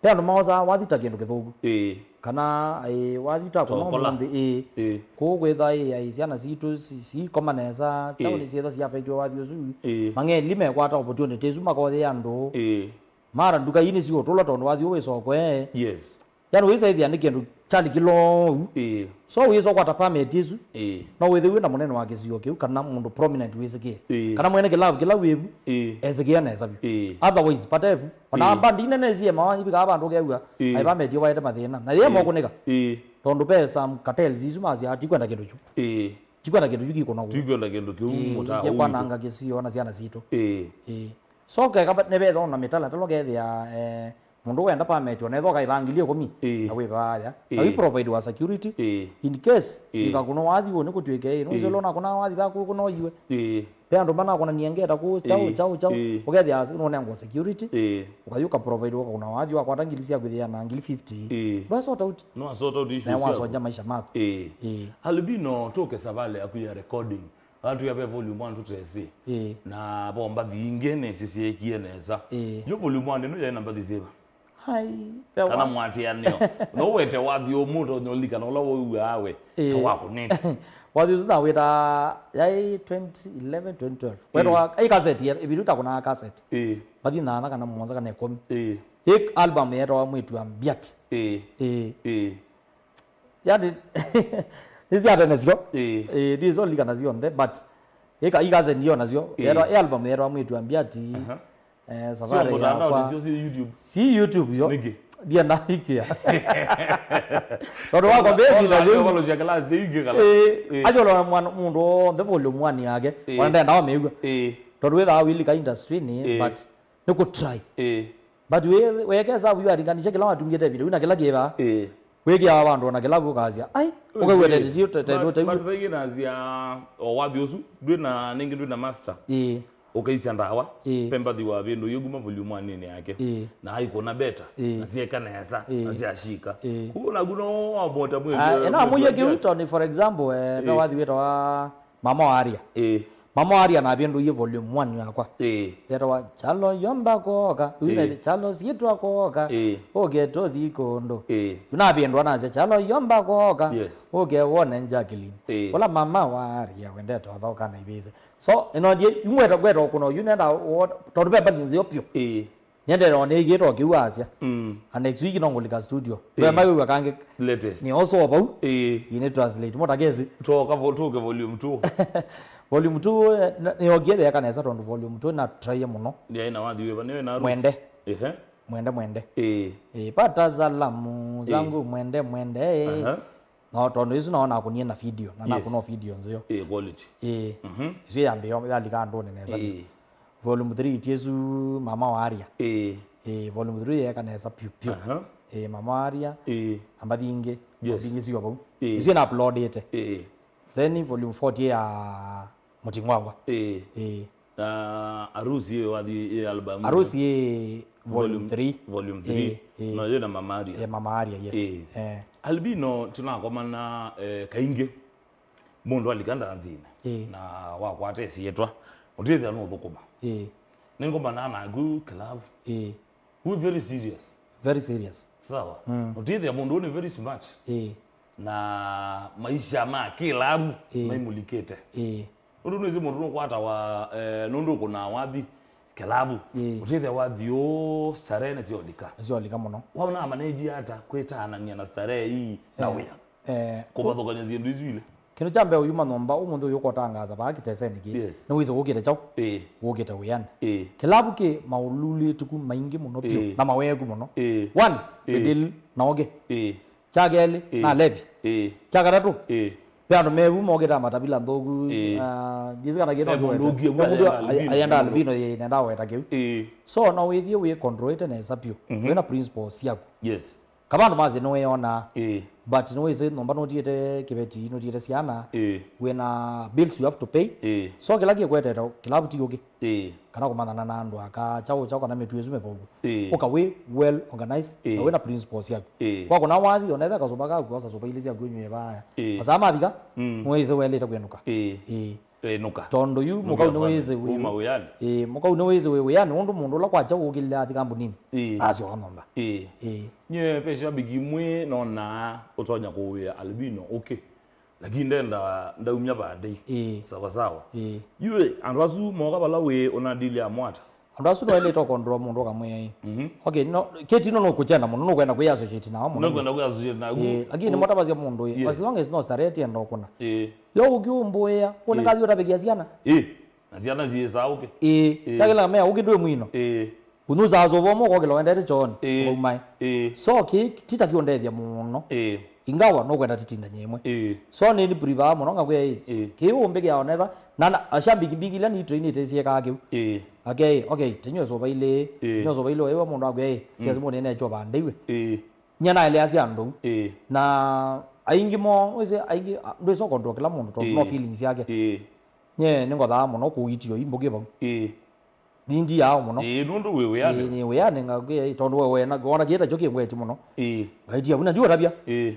Ve andũ maosaa wathi ta kĩndũ kĩthũku. Ĩĩ. Kana, ĩĩ, wathi ta kũna tokola. Ũmũnthĩ, ĩĩ. Ĩĩ. Kũu kwĩtha, ĩĩ, ai syana sitũ si-, siikoma nesa, ĩĩ, tauni syĩtha siaffectwe wathi ũsu. Ĩĩ. Mang'eli mekwata opportunity isu makothĩa andũ. Ĩĩ. Mara nduka ii nĩsiũtũla tondũ wathi ũũ wĩ sokwe. Yes. Yani wĩsaĩthĩa nĩ kĩndũ kyalikilou. Ĩĩ. So wĩsa ũkwata permit ĩsu. Ĩĩ. No wĩthĩwe na mũnene wa kĩsio kĩu kana mũndũ prominent wĩsĩkĩe. Ĩĩ. Kana mwene kĩlavu kĩla wĩvu. Ĩĩ. Esĩkĩe nesa vyũ. Ĩĩ. Otherwise, patevu. Ona, ĩĩ, bandi inene sie mawa ivikaa vandũ ũkeew'a. Ĩĩ. Ai permit waete mathĩna. Na yemo, ĩĩ, kũnĩka. Ĩĩ. Tondũ ve some cartels isu masya tikwenda kĩndũ kyu. Ĩĩ. Tikwenda kĩndũ kyu kĩkũnogwa. Tikwenda kĩndũ kĩu. Ĩĩ, mũtaa ũwitũ. Kwananga kĩsio na syana sitũ. Ĩĩ. Ĩĩ. So keka nĩvetha ona mĩtalatala ũkethĩa, eh, mũndũ wenda permit, ona ethwa ũkaĩva ngili ĩkũmi, ĩĩ, na wĩva aya. Ĩĩ. Na wĩ provide wa security, ĩĩ, in case, ĩĩ, ĩkakũna wathi ũũ nĩkũtw'ĩke, ĩĩ, nũselo, ĩĩ, nakũna wathi vaku kũnoiwe. Ĩĩ. Ve andũ manakonania ngeta kũu, chau, ĩĩ, chau, chau. Ĩĩ. Ũkethĩa nũnengwa security, ĩĩ, ũkayũka provide ũkakũna wathi wakwata ngili sya kwĩthĩa na ngili fifty. Ĩĩ. Ndwa sort out. No sort out issues. Na wasonja maisha maku. Ĩĩ. Ĩĩ. Albino, tũke savale yaku ya recording. Vatwĩa ve volume one tũtesĩ. Ĩĩ. Na vo mbathi ingĩ nĩsĩ syĩkie nesa. Ĩĩ. Yo volume one ĩno yaĩ na mbathi syĩva? Hai, ve kana wa- mwatĩanĩo. No wete wathi ũmwe ũtonya ũlikana ũla wauaa we. Ĩĩ. Ta wakũnĩte. Wathi ũsu nawĩta yaĩ twenty eleven, twenty twelve. Ĩĩ. Wetawa, ĩ kaseti, ĩvindu ta kũnaa kaseti. Ĩĩ. Mbathi nana kana mũonza kana ĩkũmi. Ĩĩ. Ĩ album yetawa Mwĩtu wa Mbiati. Ĩĩ. Ĩĩ. Ĩĩ. Yani, nĩ sya tene syo. Ĩĩ. Ĩĩ, ndizolikana syonthe, but ĩka, ikaze ndiyo nasyo. Ĩĩ. Yetwa, ĩ album yetwa Mwĩtu wa Mbiati. Aha. Eh, safari yakwa. Sio mtandao, sio, sio YouTube. Si YouTube yo. Nĩkĩ? Ndiye nahikia. Tondũ wakwa mbĩti na leo. Walo cia class ingĩ kana. Ĩĩ. Ĩĩ. Ajola mwana mũndũ onthe volume one yake. Ĩĩ. Ona ndenda wamĩigua. Ĩĩ. Tondũ wĩthaa wilika industry-inĩ, ĩĩ, but nĩ kũ try. Ĩĩ. But we, weke sabu yu alinganisha kĩla watungĩte video na kĩla kĩva. Ĩĩ. Wĩkĩawa vandũ ona kĩla ũkasya. Ai, ũkawĩte tĩtio tĩtio tĩu. But saingĩ nasya o wathi ũsu, ndwĩ na, nĩngĩ ndwĩ na master. Ĩĩ. Ũkaisya ndawa, ĩĩ, pembathi wa vindu yĩu kuma volume one-inĩ yake. Ĩĩ. Na aikũna beta, ĩĩ, na syeka nesa, ĩĩ, na syashika. Ĩĩ. Kũu naku no wamota mwĩĩ. Ah, ena mũie kĩu tondũ, for example, eh, ve, ĩĩ, wathi wĩtawa Mama wa Aria. Ĩĩ. Mama wa Aria na vindu yĩ volume one yakwa. Ĩĩ. Yetawa Chalo Yomba Kwoka. Ĩĩ. Yu nĩ Chalo Sitwa Kwoka. Ĩĩ. Ũke tũthi kũndũ. Ĩĩ. Yu na vindu anasya Chalo Yomba Kwoka. Yes. Ũke wone Jacqueline. Ĩĩ. Ũla Mama wa Aria wendete ũthoka na ivĩsĩ. So, ĩno ndiĩ, imweta kweta ũkũna ũyu nenda, tondũ ve mbathi nzeo pyũ. Ĩĩ. Nyendeewa nĩ ĩgĩtwa kĩu asya. Mm. Na next week no ngũlika studio. Ĩĩ. Ve mawĩw'a kangĩ. Latest. Nĩ also vau. Ĩĩ. Ĩĩ, nĩ translate. Mũtakesi. Twoka vo-, tũke volume two. Volume two, eh, na, nĩyokie theeka nesa tondũ volume two na try mũno. Nĩ aina wathi wĩva, nĩ wĩna harusi? Mwende. Ehe. Mwende, mwende. Ĩĩ. Ĩĩ, pata salamu zangu, ĩĩ, mwende, mwende, ĩĩ. Aha. No, tondũ isu nao nakunie na video, na, yes, nakuna video nzeo. Ĩĩ, quality. Ĩĩ. Mhm. Isu yambĩo yalika andũnĩ nesa. Ĩĩ. Volume three ti isu Mama wa Aria. Ĩĩ. Ĩĩ, volume three yeeka nesa piũ, piũ. Aha. Ĩĩ, Mama wa Aria. Ĩĩ. Na mbathi ingĩ. Yes. Mbathi ingĩ sio vau. Ĩĩ. Isu na uploadĩte. Ĩĩ. Then volume four ti ya Mũting'wangwa. Ĩĩ. Ĩĩ. Na Arusi ĩyo wathi ĩ album? Arusi ĩ volume three. Volume three. Ĩĩ, ĩĩ. No, yĩ na Mama Aria. Ĩĩ, Mama Aria, yes. Ĩĩ. Eh. Albino, tũnakomana, eh, kaingĩ. Mũndũ alika ndanzinĩ. Ĩĩ. Na wakwata ĩsyĩtwa. Ũtĩthĩa nũthũkũma. Ĩĩ. Nĩngomana naku club. Ĩĩ. We very serious. Very serious. Sawa. Mm. Ũtĩthĩa mũndũ nĩ very smart. Ĩĩ. Na maisha ma kĩlavu, ĩĩ, maimũlikĩte. Ĩĩ. Nũndũ nĩsĩ mũndũ nũkwatawa, eh, nũndũ ũkũnaa wathi kĩlavu. Ĩĩ. Ũtĩthĩa wathi ũũ starehe nĩsyolika. Nĩsyolika mũno. Waona maneji ata kwĩtaanania na starehe ii na, eh, wĩa? Eh, kũvathũkany'a syĩndũ isu ilĩ. Kĩndũ kya mbee ũyuma nyũmba ũmũnthĩ ũyũ ũkotangaza vaa kĩtesenĩ kĩĩ. Yes. Nĩwĩsĩ wũkĩte kyaũ? Ĩĩ. Wũkĩte wĩanĩ. Ĩĩ. Kĩlavu kĩ maũlulĩtuku maingĩ mũno vyũ, ĩĩ, na maweeku mũno. Ĩĩ. One, ĩĩ, we deal na ogĩ. Ĩĩ. Kya kelĩ, ĩĩ, na alevi. Ĩĩ. Kya katatũ, ĩĩ, ve andũ mevu mokĩte matavila nthũku, ĩĩ, ah, ndĩsĩ kana kĩndũ. Ve mũndũ ũkie vu ayenda albino, ĩĩ, nenda weta kĩu. Ĩĩ. So, no wĩthiĩ wĩ controlĩte nesa vyũ. Mhm. Wĩna principles syaku. Yes. Kava andũ masye nĩwĩyonaa. Ĩĩ. But nĩwĩsĩ nyũmba nũtiĩte kĩveti, nũtiĩte syana. Ĩĩ. Wĩna bills you have to pay. Ĩĩ. So kĩla kĩkwetete kĩlavu ti ũkĩ. Ĩĩ. Kana kũmanyana na andũ aka, kyaũ kyaũ kana mĩtuĩ ĩsu mĩthũku. Ĩĩ. Ũka wĩ well organized, ĩĩ, na wĩna principles syaku. Ĩĩ. Kwakũna wathi, onetha kasũva kaku, osa sũva ilĩ syaku ũnyw'e vaya. Ĩĩ. Masaa mavika, mm, nĩwĩsĩ welĩte kwĩnũka. Ĩĩ. Ĩĩ. Ĩnũka. Tondũ yu mũkau nĩwĩsĩ wĩ, uma wĩanĩ. Ĩĩ, mũkau nĩwĩsĩ wĩ wĩanĩ, ũndũ mũndũ ũla kwakya ũkĩlile athi kambunini. Ĩĩ. Asyoka nyũmba. Ĩĩ. Ĩĩ. Nyie ve shabiki imwe nonaa ũtonya kũwĩa albino ũkĩ. Lakini ndenda ndaumya vandei. Ĩĩ. Sawa sawa. Ĩĩ. Yu andũ asu moka vala wĩ ũnadili ya mwata. Andũ asu no elĩte ũkondroa mũndũ ũkamwĩa ĩ. Mhm. Okay, no, kĩti no nũkũkyenda mũno, nũkwenda kwĩ associate nao mũno. Nũkwenda kwĩ associate naku. Ĩĩ, lakini nĩmũtavasya mũndũ ĩ. Yes. As long as no starehe tienda ũkũna. Ĩĩ. Yo ũkiumbũĩa, ũnĩ, ĩĩ, ngathi ũtavĩkĩa syana. Ĩĩ. Na syana syĩsaa ũkĩ. Ĩĩ. Ĩĩ. Kyakĩla mea ũkĩ ndwĩ mwino. Ĩĩ. Ũnyusaa sũva ũmwe ũkokĩla wendete chooni. Ĩĩ. Ũkaumae. Ĩĩ. So kĩ tita kĩũndethya mũno. Ĩĩ. Ingawa nũkwenda titindany'e ĩmwe. Ĩĩ. So nĩ ni prefer mũno ngakwĩa ĩ. Ĩĩ. Kĩ ũmbĩkĩa onetha. Na, na ashambiki mbingĩ ila ni trainĩte syĩkaa kĩu. Ĩĩ. Ake ĩ, okay, tenywe sũva ilĩ. Ĩĩ. Nywe sũva ilĩ, wewe mũndũ akwĩa ĩ. Mm. Siazi mũndũ nene cho vandeiwe. Ĩĩ. Nyie naeleasya andũ. Ĩĩ. Na aingĩ mo, wĩsĩ aingĩ, a, ndwĩsa ũkontrol kĩla mũndũ tondũ, ĩĩ, no feelings yake. Ĩĩ. Nyie nĩngothaa mũno kũitio imbũkĩ vau. Ĩĩ. Nindiaa mũno. Ĩĩ, nũndũ wĩ wĩanĩ. Ĩĩ, nĩ wĩanĩ ngakwĩa, ĩĩ, tondũ we wena, wona kĩĩ takyo kĩngweti mũno. Ĩĩ. Ngaitia, vuna ndiũtavya. Ĩĩ.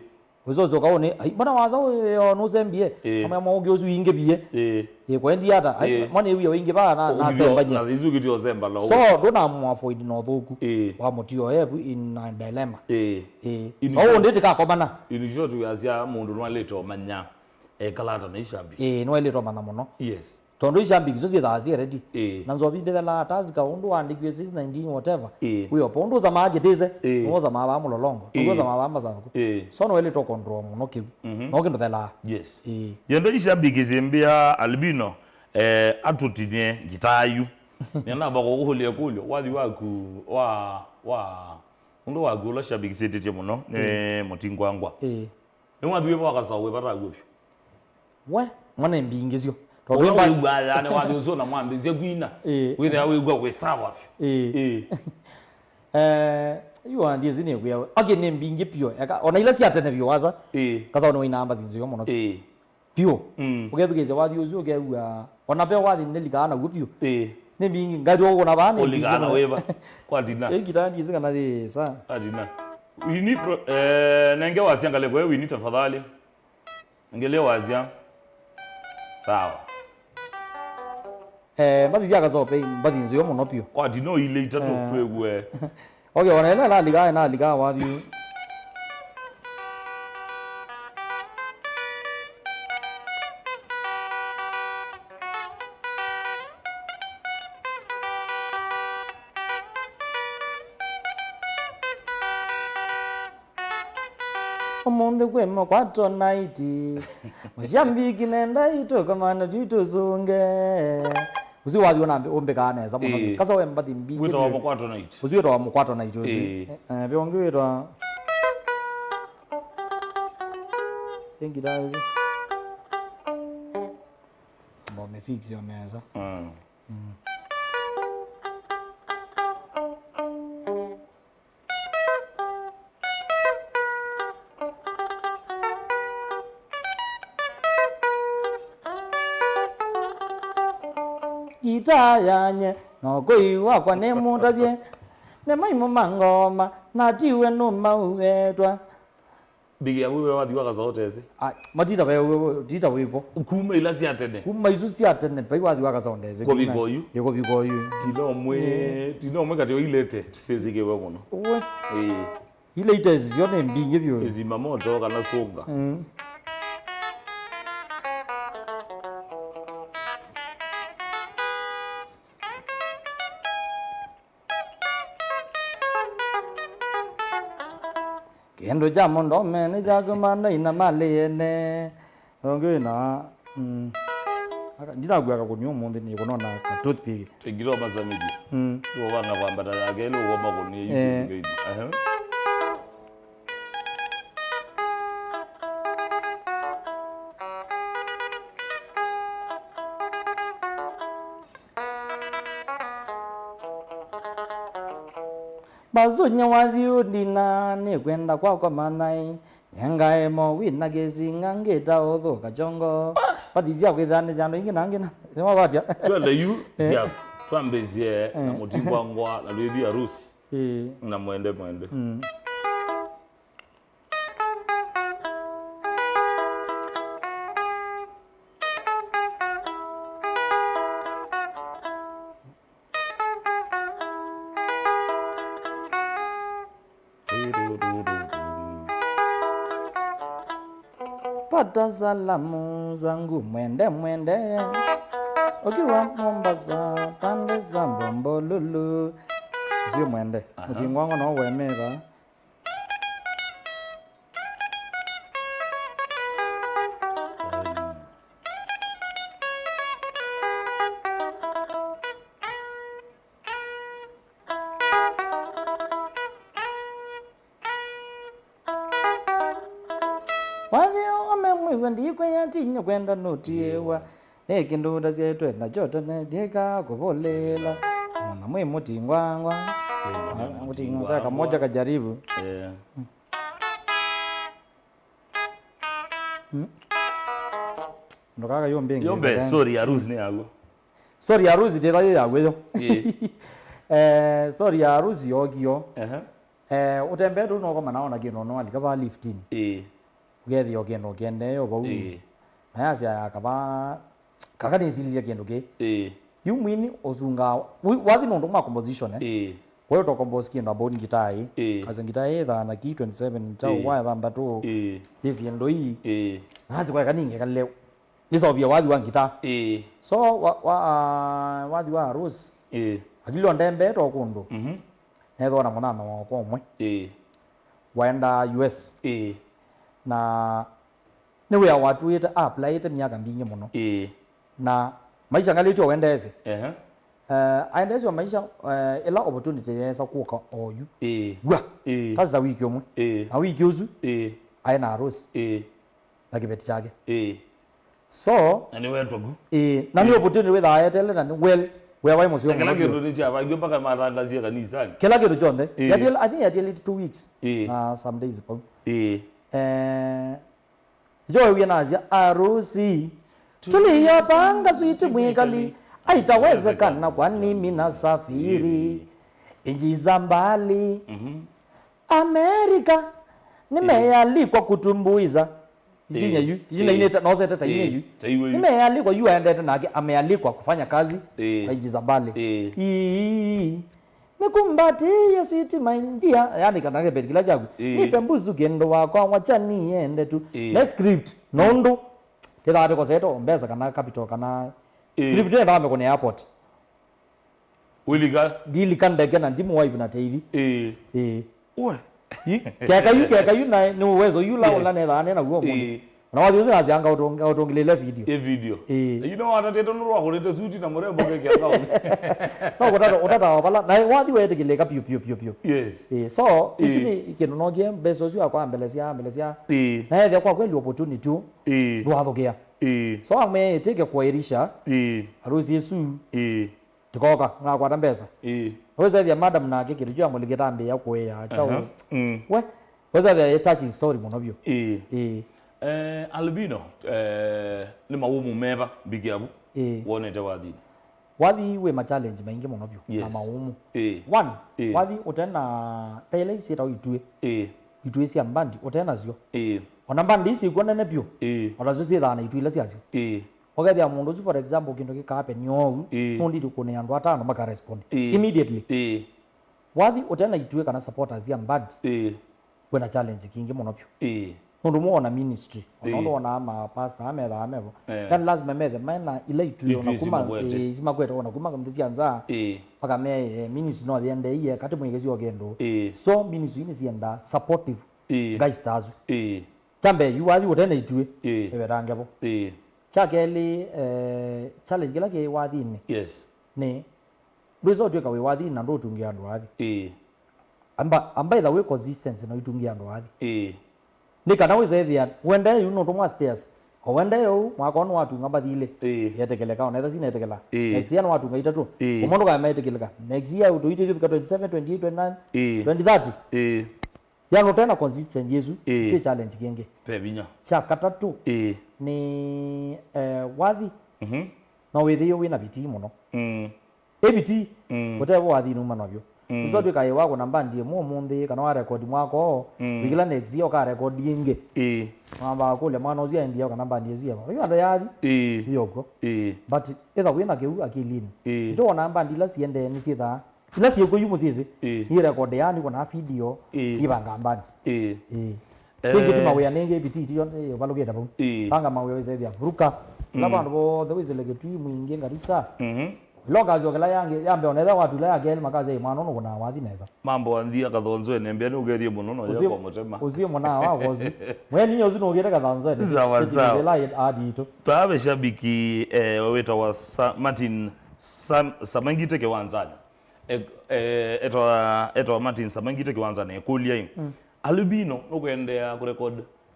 Wĩsosyoka ũnĩ, ai, mbona wasa ũyo nũsembie? Ĩĩ. Amwe mwa ũngĩ ũsu ingĩ vie. Ĩĩ. Ĩĩ, kwendi ata? Ai, ĩĩ, mwana ĩwia wĩingĩ vaa na, na ũkithio, sembanyia. Na isu ũkĩtio semba lo. So, ndũna mu avoid na ũthũku, ĩĩ, wa mũtio evu in a dilemma. Ĩĩ. Ĩĩ. In short, so, ũndĩ tikakomana. In short, we asya mũndũ nũalĩte ũmanya ekalata na ishabi. Ĩĩ, nũelĩte ũmanya mũno. Yes. Tondũ ishambiki isu syĩthaa syĩ ready. Ĩĩ. Na nzovi ndĩthelaa Tusker ũndũ waandĩkiwe six nineteen whatever. Ĩĩ. Wĩopa ũndũ ũsamaa kĩtĩse, ĩĩ, nĩw'o ũsamaa vaa mũlolongo, nĩw'o, ĩĩ, ũsamaa vaa masanduku. Ĩĩ. So nĩwaĩlĩte ũkontrol mũno kĩu. Mhm. No kĩndũ thelaa. Yes. Ĩĩ. Yenda ishambiki syĩmbĩa albino, eh, atũtinie ngitaa yu. Nĩnamba kũkũlya ĩkũlyo, wathi waku wa, wa, ũndũ waku ũla shambiki syĩtĩtye mũno nĩ, ĩĩ, Mũtingwangwa. Ĩĩ. Nĩwathiĩ vaka sawa wĩ vata w'o vyũ. We, mwana mbingĩ syo. Tondũ ũla mba- wĩw'aa yani wathi ũsu na mwambĩsya kwina. Ĩĩ. Wĩthĩa wĩw'a wĩ sawa vyũ. Ĩĩ. Ĩĩ. Eh, yu andiezi nĩ kwĩa. Ake nĩ mbingĩ pio. Eka, ona ila sya tene vyũ wasa. Ĩĩ. Kasa ona wĩna mbathi nzeo mũno. Ĩĩ. Pio. Mm. Ũkethukĩĩsya wathi ũsu ũkew'a. Ona pe wathi nĩlikaa naw'o pio. Ĩĩ. Nĩ mbingĩ, ngatwa kũna vaa, nĩ mbingĩ. Ũlikana mũno. Wĩva? Kwa Tina. Ĩ ngita ndisi kana yĩ sa. Kwa Tina. Winnie pro-, eh, nenge wasya ngalĩko ĩ Winnie tafadhali. Ngelie wasya. Sawa. Eh, mbathi sya Kasope, mbathi nzeo mũno piũ. Kwa Tina ilĩ itatũ. Eh. Twĩw'e. Okay, ona ĩla nalika, nalika wathi. Ũmũnthĩ kwĩ mũkwato night. Mũsyambiki nenda itũkamana twitũsunge. Ũsu wathi ona ũmbĩkaa nesa mũno. Ĩĩ. Kasa we mbathi mbingĩ. Wĩtawa mũkwato night. Ũsu wĩtawa mũkwato night ũsu. Ĩĩ. Eh, ve ũngĩ wĩtawa. Ĩngĩ ta ũsu. Mbo mĩfix yo mesa. Mm. Mm. Ngitaa yanye, na ũkũi wakwa nĩmũtavye, nĩ maimũ ma ngoma, natiwe nũmauvetwa. Ndĩkĩa wĩwe wathi wa Kasaũ tese. Ai, matita ve, we, we, tita wĩvo. Kuma ila sya tene. Kuma isu sya tene, vai wathi wa Kasaũ ndese. Kũvika oyu. Ĩ kũvika oyu. Tina ũmwe, mm, tina ũmwe katĩ wa i latest syĩsĩkĩwe mũno. Ũwe. Ĩĩ. I latest syo nĩ mbingĩ vyũ. Ĩzima moto kana sunga. Mm. Kĩndũ kya mũndũũme nĩ kya kũmana ina malĩ ene. Ũngĩ wĩna, mm, aka-, ndinakw'a kakũni ũmũnthĩ, nĩ kũnona ka toothpick. Tengiro masamidi. Mm. Tuovanga kwambata yake, ĩla ũkoma kũni yu. Eh. Aha. Mbasunya wathi ũndina, nĩkwenda kwakwa manaĩ. Nyengae mo wĩna kĩsinga, ngĩta ũthũka kyongo. Mbathi sya kwĩthanĩsya andũ aingĩ na angĩ na. Nĩwawatya? Twende yu, eh, sya, twambĩsye na, eh, mũtingwa ngwa na lwĩthi arusi. Ĩĩ. Na mwende, mwende. Mm. Pata salamu zangu mwende mwende, ukiwa Mombasa pande za Bombolulu. Sio mwende. Aha. Mũtingwa ngwa no wemera. Wathi ũme mwĩw'a ndikwĩa tinya kwenda nũtiĩwa. Nĩ kĩndũ ndasyaĩtwe nakyo tene, ndiĩka kũvũlĩĩla. Na mwĩ mũtingwangwa. Ĩĩ, na mwĩ mũtingwa, mũtingwa, kamoja kajaribu. Eh. Mm. Ndũkaka yũmbĩngĩ. Yũmbe, sorry, harusi nĩ yaw'o. Sorry, harusi ndĩtha yĩ yaw'o yo. Ĩĩ. Eh, sorry, harusi yokio. Ehe. Eh, ũtembee tu no koma nao na kĩndũ no alika va liftin. Ĩĩ. Ũkethĩa o kĩndũ ũkĩendee o vau. Ĩĩ. Na yasya ya kava, kaka nĩsililye kĩndũ kĩ. Ĩĩ. Yu mwini ũsungaa, wi-, wathi nũndũ ma composition, eh? Ĩĩ. Kwa hiyo to compose kĩndũ about ngitaa ĩ. Ĩĩ. Asa ngitaa ĩ thaa na ki twenty seven, chao, ĩĩ, wa thanthatũ. Ĩĩ. Yĩsi ndo ii. Ĩĩ. Na asi kwa kani ngekaleo. Nĩsovia wathi wa ngitaa. Ĩĩ. So, wa, wa, ah, wathi wa Rose. Ĩĩ. Akili ondembee to kũndũ. Mhm. Nethona mũnana wakwa ũmwe. Ĩĩ. Waenda U S. Ĩĩ. Na nĩ wĩa watũĩte, applyĩte myaka mbingĩ mũno. Ĩĩ. Na maisha ngalĩtyo wendeesye. Ehe. Eh, aendeesye o maisha, eh, ĩla opportunity yeesa kũka oyu. Ĩĩ. W'a. Ĩĩ. Kasi ta wiki ũmwe. Ĩĩ. Na wiki ũsu, ĩĩ, aĩ na harusi. Ĩĩ. Na kĩveti kyake. Ĩĩ. So, na nĩwetwa ku. Ĩĩ, na nĩ, ĩĩ, opportunity wĩthaa etele na nĩ well, wĩa waĩ mũseo. Na kĩla mũno kĩndũ nĩkyavangio mpaka matangasie kanisani. Kĩla kĩndũ kyonthe. Ĩĩ. Yatiel-, I think yatielĩte two weeks. Ĩĩ. Na some days pau. Ĩĩ. Eh, Joe wia nasya, "Arusi, tuliyapanga switi mwikali, Haitawezekana, kwani mimi nasafiri nchi za mbali. Mhm. Amerika, nimealikwa kutumbuiza. Ĩĩ. Inya yu, inya Ĩĩ. Ineta, nosete ta inya Ĩĩ. Yu. Ta iwe yu. Nimealikwa, yu aendete nake, amealikwa kufanya kazi Ĩĩ. Kwa nchi za mbali. Ĩĩ. Ĩĩ. Nikumbatie sweet my dear. Yani, kana kĩbeti kĩla kyaku. Ĩĩ. Nipe mbusu kĩndũ wakwa, wacha niende tu. Ĩĩ. Ne script, nũndũ. Kĩthaa tĩkosetwe mbesa kana capital kana Ĩĩ. Script ĩyo ndamekũne airport. Wilika. Ndilika ndeke na ndimu wipe na teithi. Ĩĩ. Ĩĩ. Uwe. Ĩ, keka yu, keka yu na nĩ uwezo yu la Yes. Ũla nethaa nena guo mũndũ. Ĩĩ. Na wathi ũcio nasianga ũtũngĩlĩle video. Ĩ video. Ĩĩ. You know, atatete nũrwa kũrĩte suti na mũrembo keke akauni. No kũtata, ũtata wa bala. Na wathi wetĩkĩlĩka piũ, piũ, piũ, piũ. Yes. Ĩĩ. So, ici Ĩĩ. Nĩ kĩndũ nokie, mbeca ũcio akwa ambelesya, ambelesya. Ĩĩ. Na ethĩa kwa kweli opportunity tu. Ĩĩ. Ndwathũkĩa. Ĩĩ. So, ametĩke kũairisha. Ĩĩ. Harusi ĩsu. Ĩĩ. Tikoka, ngakwata mbesa. Ĩĩ. Wĩsethia madam nake kĩndũ kyu amũlikĩte ambĩĩa kũĩa, chao. Aha. Mm. We, wĩsethia ĩ touching story mũno vyũ. Ĩĩ. Ĩĩ. Eh, Albino, eh, nĩ mawumu meva mbiki avu Ĩĩ. Wonete wathinĩ? Wathi wĩ ma challenge maingĩ mũno vyũ, na Yes. Mawumu. Ĩĩ. One, Ĩĩ. Wathi ũte na ta ila syĩtawa ituĩ. Ĩĩ. Ituĩ sya mbandi, ũte nasyo. Ĩĩ. Ona mbandi ici ikw'o nene vyũ, Ĩĩ. Onacio syĩthaa na ituĩ ila syasyo. Ĩĩ. Ũkethĩa mũndũ ũsu, for example, kĩndũ kĩkaapeni oou, Ĩĩ. Mũndũ ndikũnĩa andũ atano makarespond Ĩĩ. Immediately. Ĩĩ. Wathi ũte na ituĩ kana supporters ya band, Ĩĩ. Kwĩna challenge kingĩ mũno vyũ. Ĩĩ. Nũndũ mũ ona ministry, ona Ĩĩ. Ũndũ wonaa ma pastor amethaa mevo. Eh. Yani lazima methe mena ila ituĩ ona Ituĩ kuma, simakwete. Ĩĩ, simakwete ona kuma nthĩ sya nza. Ĩĩ. Mpaka me, eh, ministry no yende iye kati mwĩkĩsyo kĩndũ. Ĩĩ. So ministry nĩ sienda supportive Ĩĩ. Guys ta asu. Ĩĩ. Kya mbee, yu wathi ũte na ituĩ, Ĩĩ. Ĩvetange vo. Ĩĩ. Kya kelĩ, eh, challenge kĩla kĩ wathinĩ Yes. Nĩ ndwĩsa ũtw'ĩka wĩ wathinĩ na ndũtungĩa andũ athi. Ĩĩ. Amba, amba ĩtha wĩ consistency na ũitungĩa andũ athi. Ĩĩ. Nĩ kana wĩsa ĩthĩa, wendee yu nũtũmwa stairs. O wendee ũu, mwaka ũũ nĩwatunga mbathi ilĩ. Ĩĩ. Sietekeleka, ona ĩtha sinetĩkĩla. Ĩĩ. Next year nĩwatunga itatũ. Ĩĩ. Ũmwe ndũkaema ĩtĩkĩlĩka. Next year, ũtũitĩtye vika twenty-seven, twenty-eight, twenty-nine, Ĩĩ. Twenty thirty. Ĩĩ. Yani, ũte na consistency ĩsu, Ĩĩ. Twĩ challenge kĩngĩ. Ve vinya. Kya katatũ Ĩĩ. Nĩ, eh, wathi. Mhm. No wĩthĩe wĩ na vitii mũno. Mm. Ĩ vitii, Mm. Ũtevo wathi numa navyo. Mm. Nĩso twĩkaĩwa kũna mbandi ĩmwe ũmũnthĩ, kana wa record mwaka ũũ, Mm. Wĩkĩla next year ũka record ĩngĩ. Ĩĩ. Mwambaa kũlya mwana ũsu aendie kana mbandi ĩsu yeva. Yu andũ yathi, Ĩĩ. Ĩyoko. Ĩĩ. But ĩtha wĩ na kĩu akilinĩ. Ĩĩ. Nĩtwona mbandi ila siendee nĩsyĩthaa Ila syĩkw'o yu mũsyĩsĩ, Ĩĩ. Nĩ record yani kũna video, Ĩĩ. Ivanga mbandi. Ĩĩ. Ĩĩ. Eh. Kĩngĩ ti mawĩa nĩngĩ, ĩviti itiyo, ĩĩ, ũvalũkĩte vau. Ĩĩ. Panga mawĩa wĩsethia vuruka. Ĩla Mm. Vandũ vonthe wĩsĩle Kĩtui, Mwingĩ, Ngarisa. Mhm. Ĩla ũkasyokela yangĩ, ya mbee ona ĩla watula ya kelĩ makasya, "Ĩ mwana ũnũ kũna wathi nesa." Mambo anthia kathonzwe nembea nĩ ũkethie mũno no Ũcio, yakwa mũtema. Ũcio mũna wa kosi. Mweni ũcio nũgĩte kathonzwe. Sawa, sawa. Ĩla adi itũ. Tawe shabiki, eh, wĩtawa Sa-, Martin Sam-, Samangite Kiwanzani. E-, e-, etawa, etawa Martin Samangite Kiwanzani, ekũlya ĩ. Mm. Albino, nũkũendeea kũrecord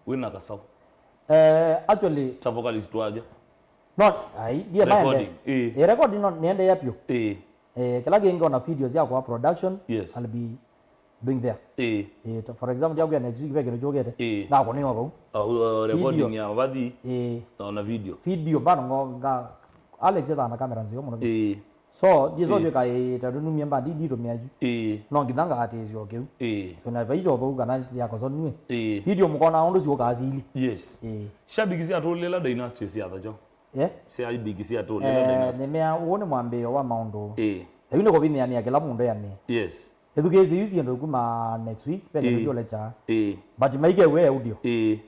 wĩna kasaũ? Eh, actually, ta vocalist wake? No, ai, ndiye recording, maende. Ĩĩ. Eh, recording no, nĩendeea vyũ. Ĩĩ. Eh, kĩla kĩngĩ ona video syakwa production, Yes. I'll be doing there. Ĩĩ. Eh, ta-, for example, yakuya next week, ve kĩndũ kyũkĩte. Ĩĩ. Nakũnĩwa vau. Oh, uh, recording Video. Ya mavathi, Ĩĩ. Na ona video. Video, bado ngo-, nga-, Alex ethana kamera nzeo mũno. Ĩĩ. So, ndiye so Ĩĩ. Twĩka ĩĩ, tondũ numie mbandi nditũmĩa yu. Ĩĩ. No nginya ngaatĩĩsya o kĩu. Ĩĩ. So, na vaito vau kana yakosonue. Ĩĩ. Video mũkona ũndũ syũkaa sili. Yes. Ĩĩ. Shabiki sya Tũlĩla Dynasty syatha kyo? Eh? Shabiki sya Tũlĩla Eh, Dynasty. Nĩmea, ũũ nĩ mwambĩĩo wa maũndũ. Ĩĩ. Yu nĩ kũvĩnĩanĩa kĩla mũndũ eanĩe. Yes. Ĩthukĩĩsye yu syĩndũ kuma next week, ve kĩndũ Ĩĩ. Kyũle kya. Ĩĩ. But maikew'e audio. Ĩĩ.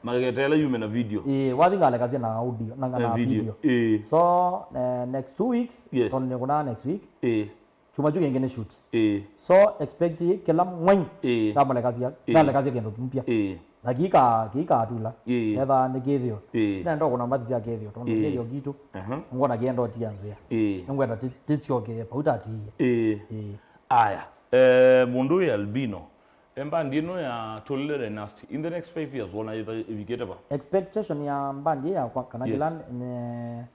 Maketeela yume na video. Ĩĩ, wathi ngalekasya na audio, na, na Na video. Video. Ĩĩ. So, eh, next two weeks, Yes. Tondũ nĩkũnaa next week, Ĩĩ. Kyumwa kyu kĩngĩ nĩ shoot. Ĩĩ. So, expect kĩla mwai, Ĩĩ. Ndamũlekasya, Ĩĩ. Ndalekasya kĩndũ mpya. Ĩĩ. Na kĩika, kĩikatula. Ĩĩ. Etha nĩ kĩthĩo. Ĩĩ. Nenda kũna mbathi sya kĩthĩo, tondũ Ĩĩ. Kĩthĩo kitũ. Aha. Ngona kĩenda ũtia nzĩa. Ĩĩ. Nĩngwenda ti-, tĩsyoke, pauta atiie. Ĩĩ. Ĩĩ. Aya, eh, mũndũ wĩ Albino, eh, mbandi ĩno ya Tũlĩla Dynasty, in the next five years, wona ĩtha-, ĩvikĩte va? Expectation ya mbandi ĩĩ yakwa, kana Yes. Kĩla ne-,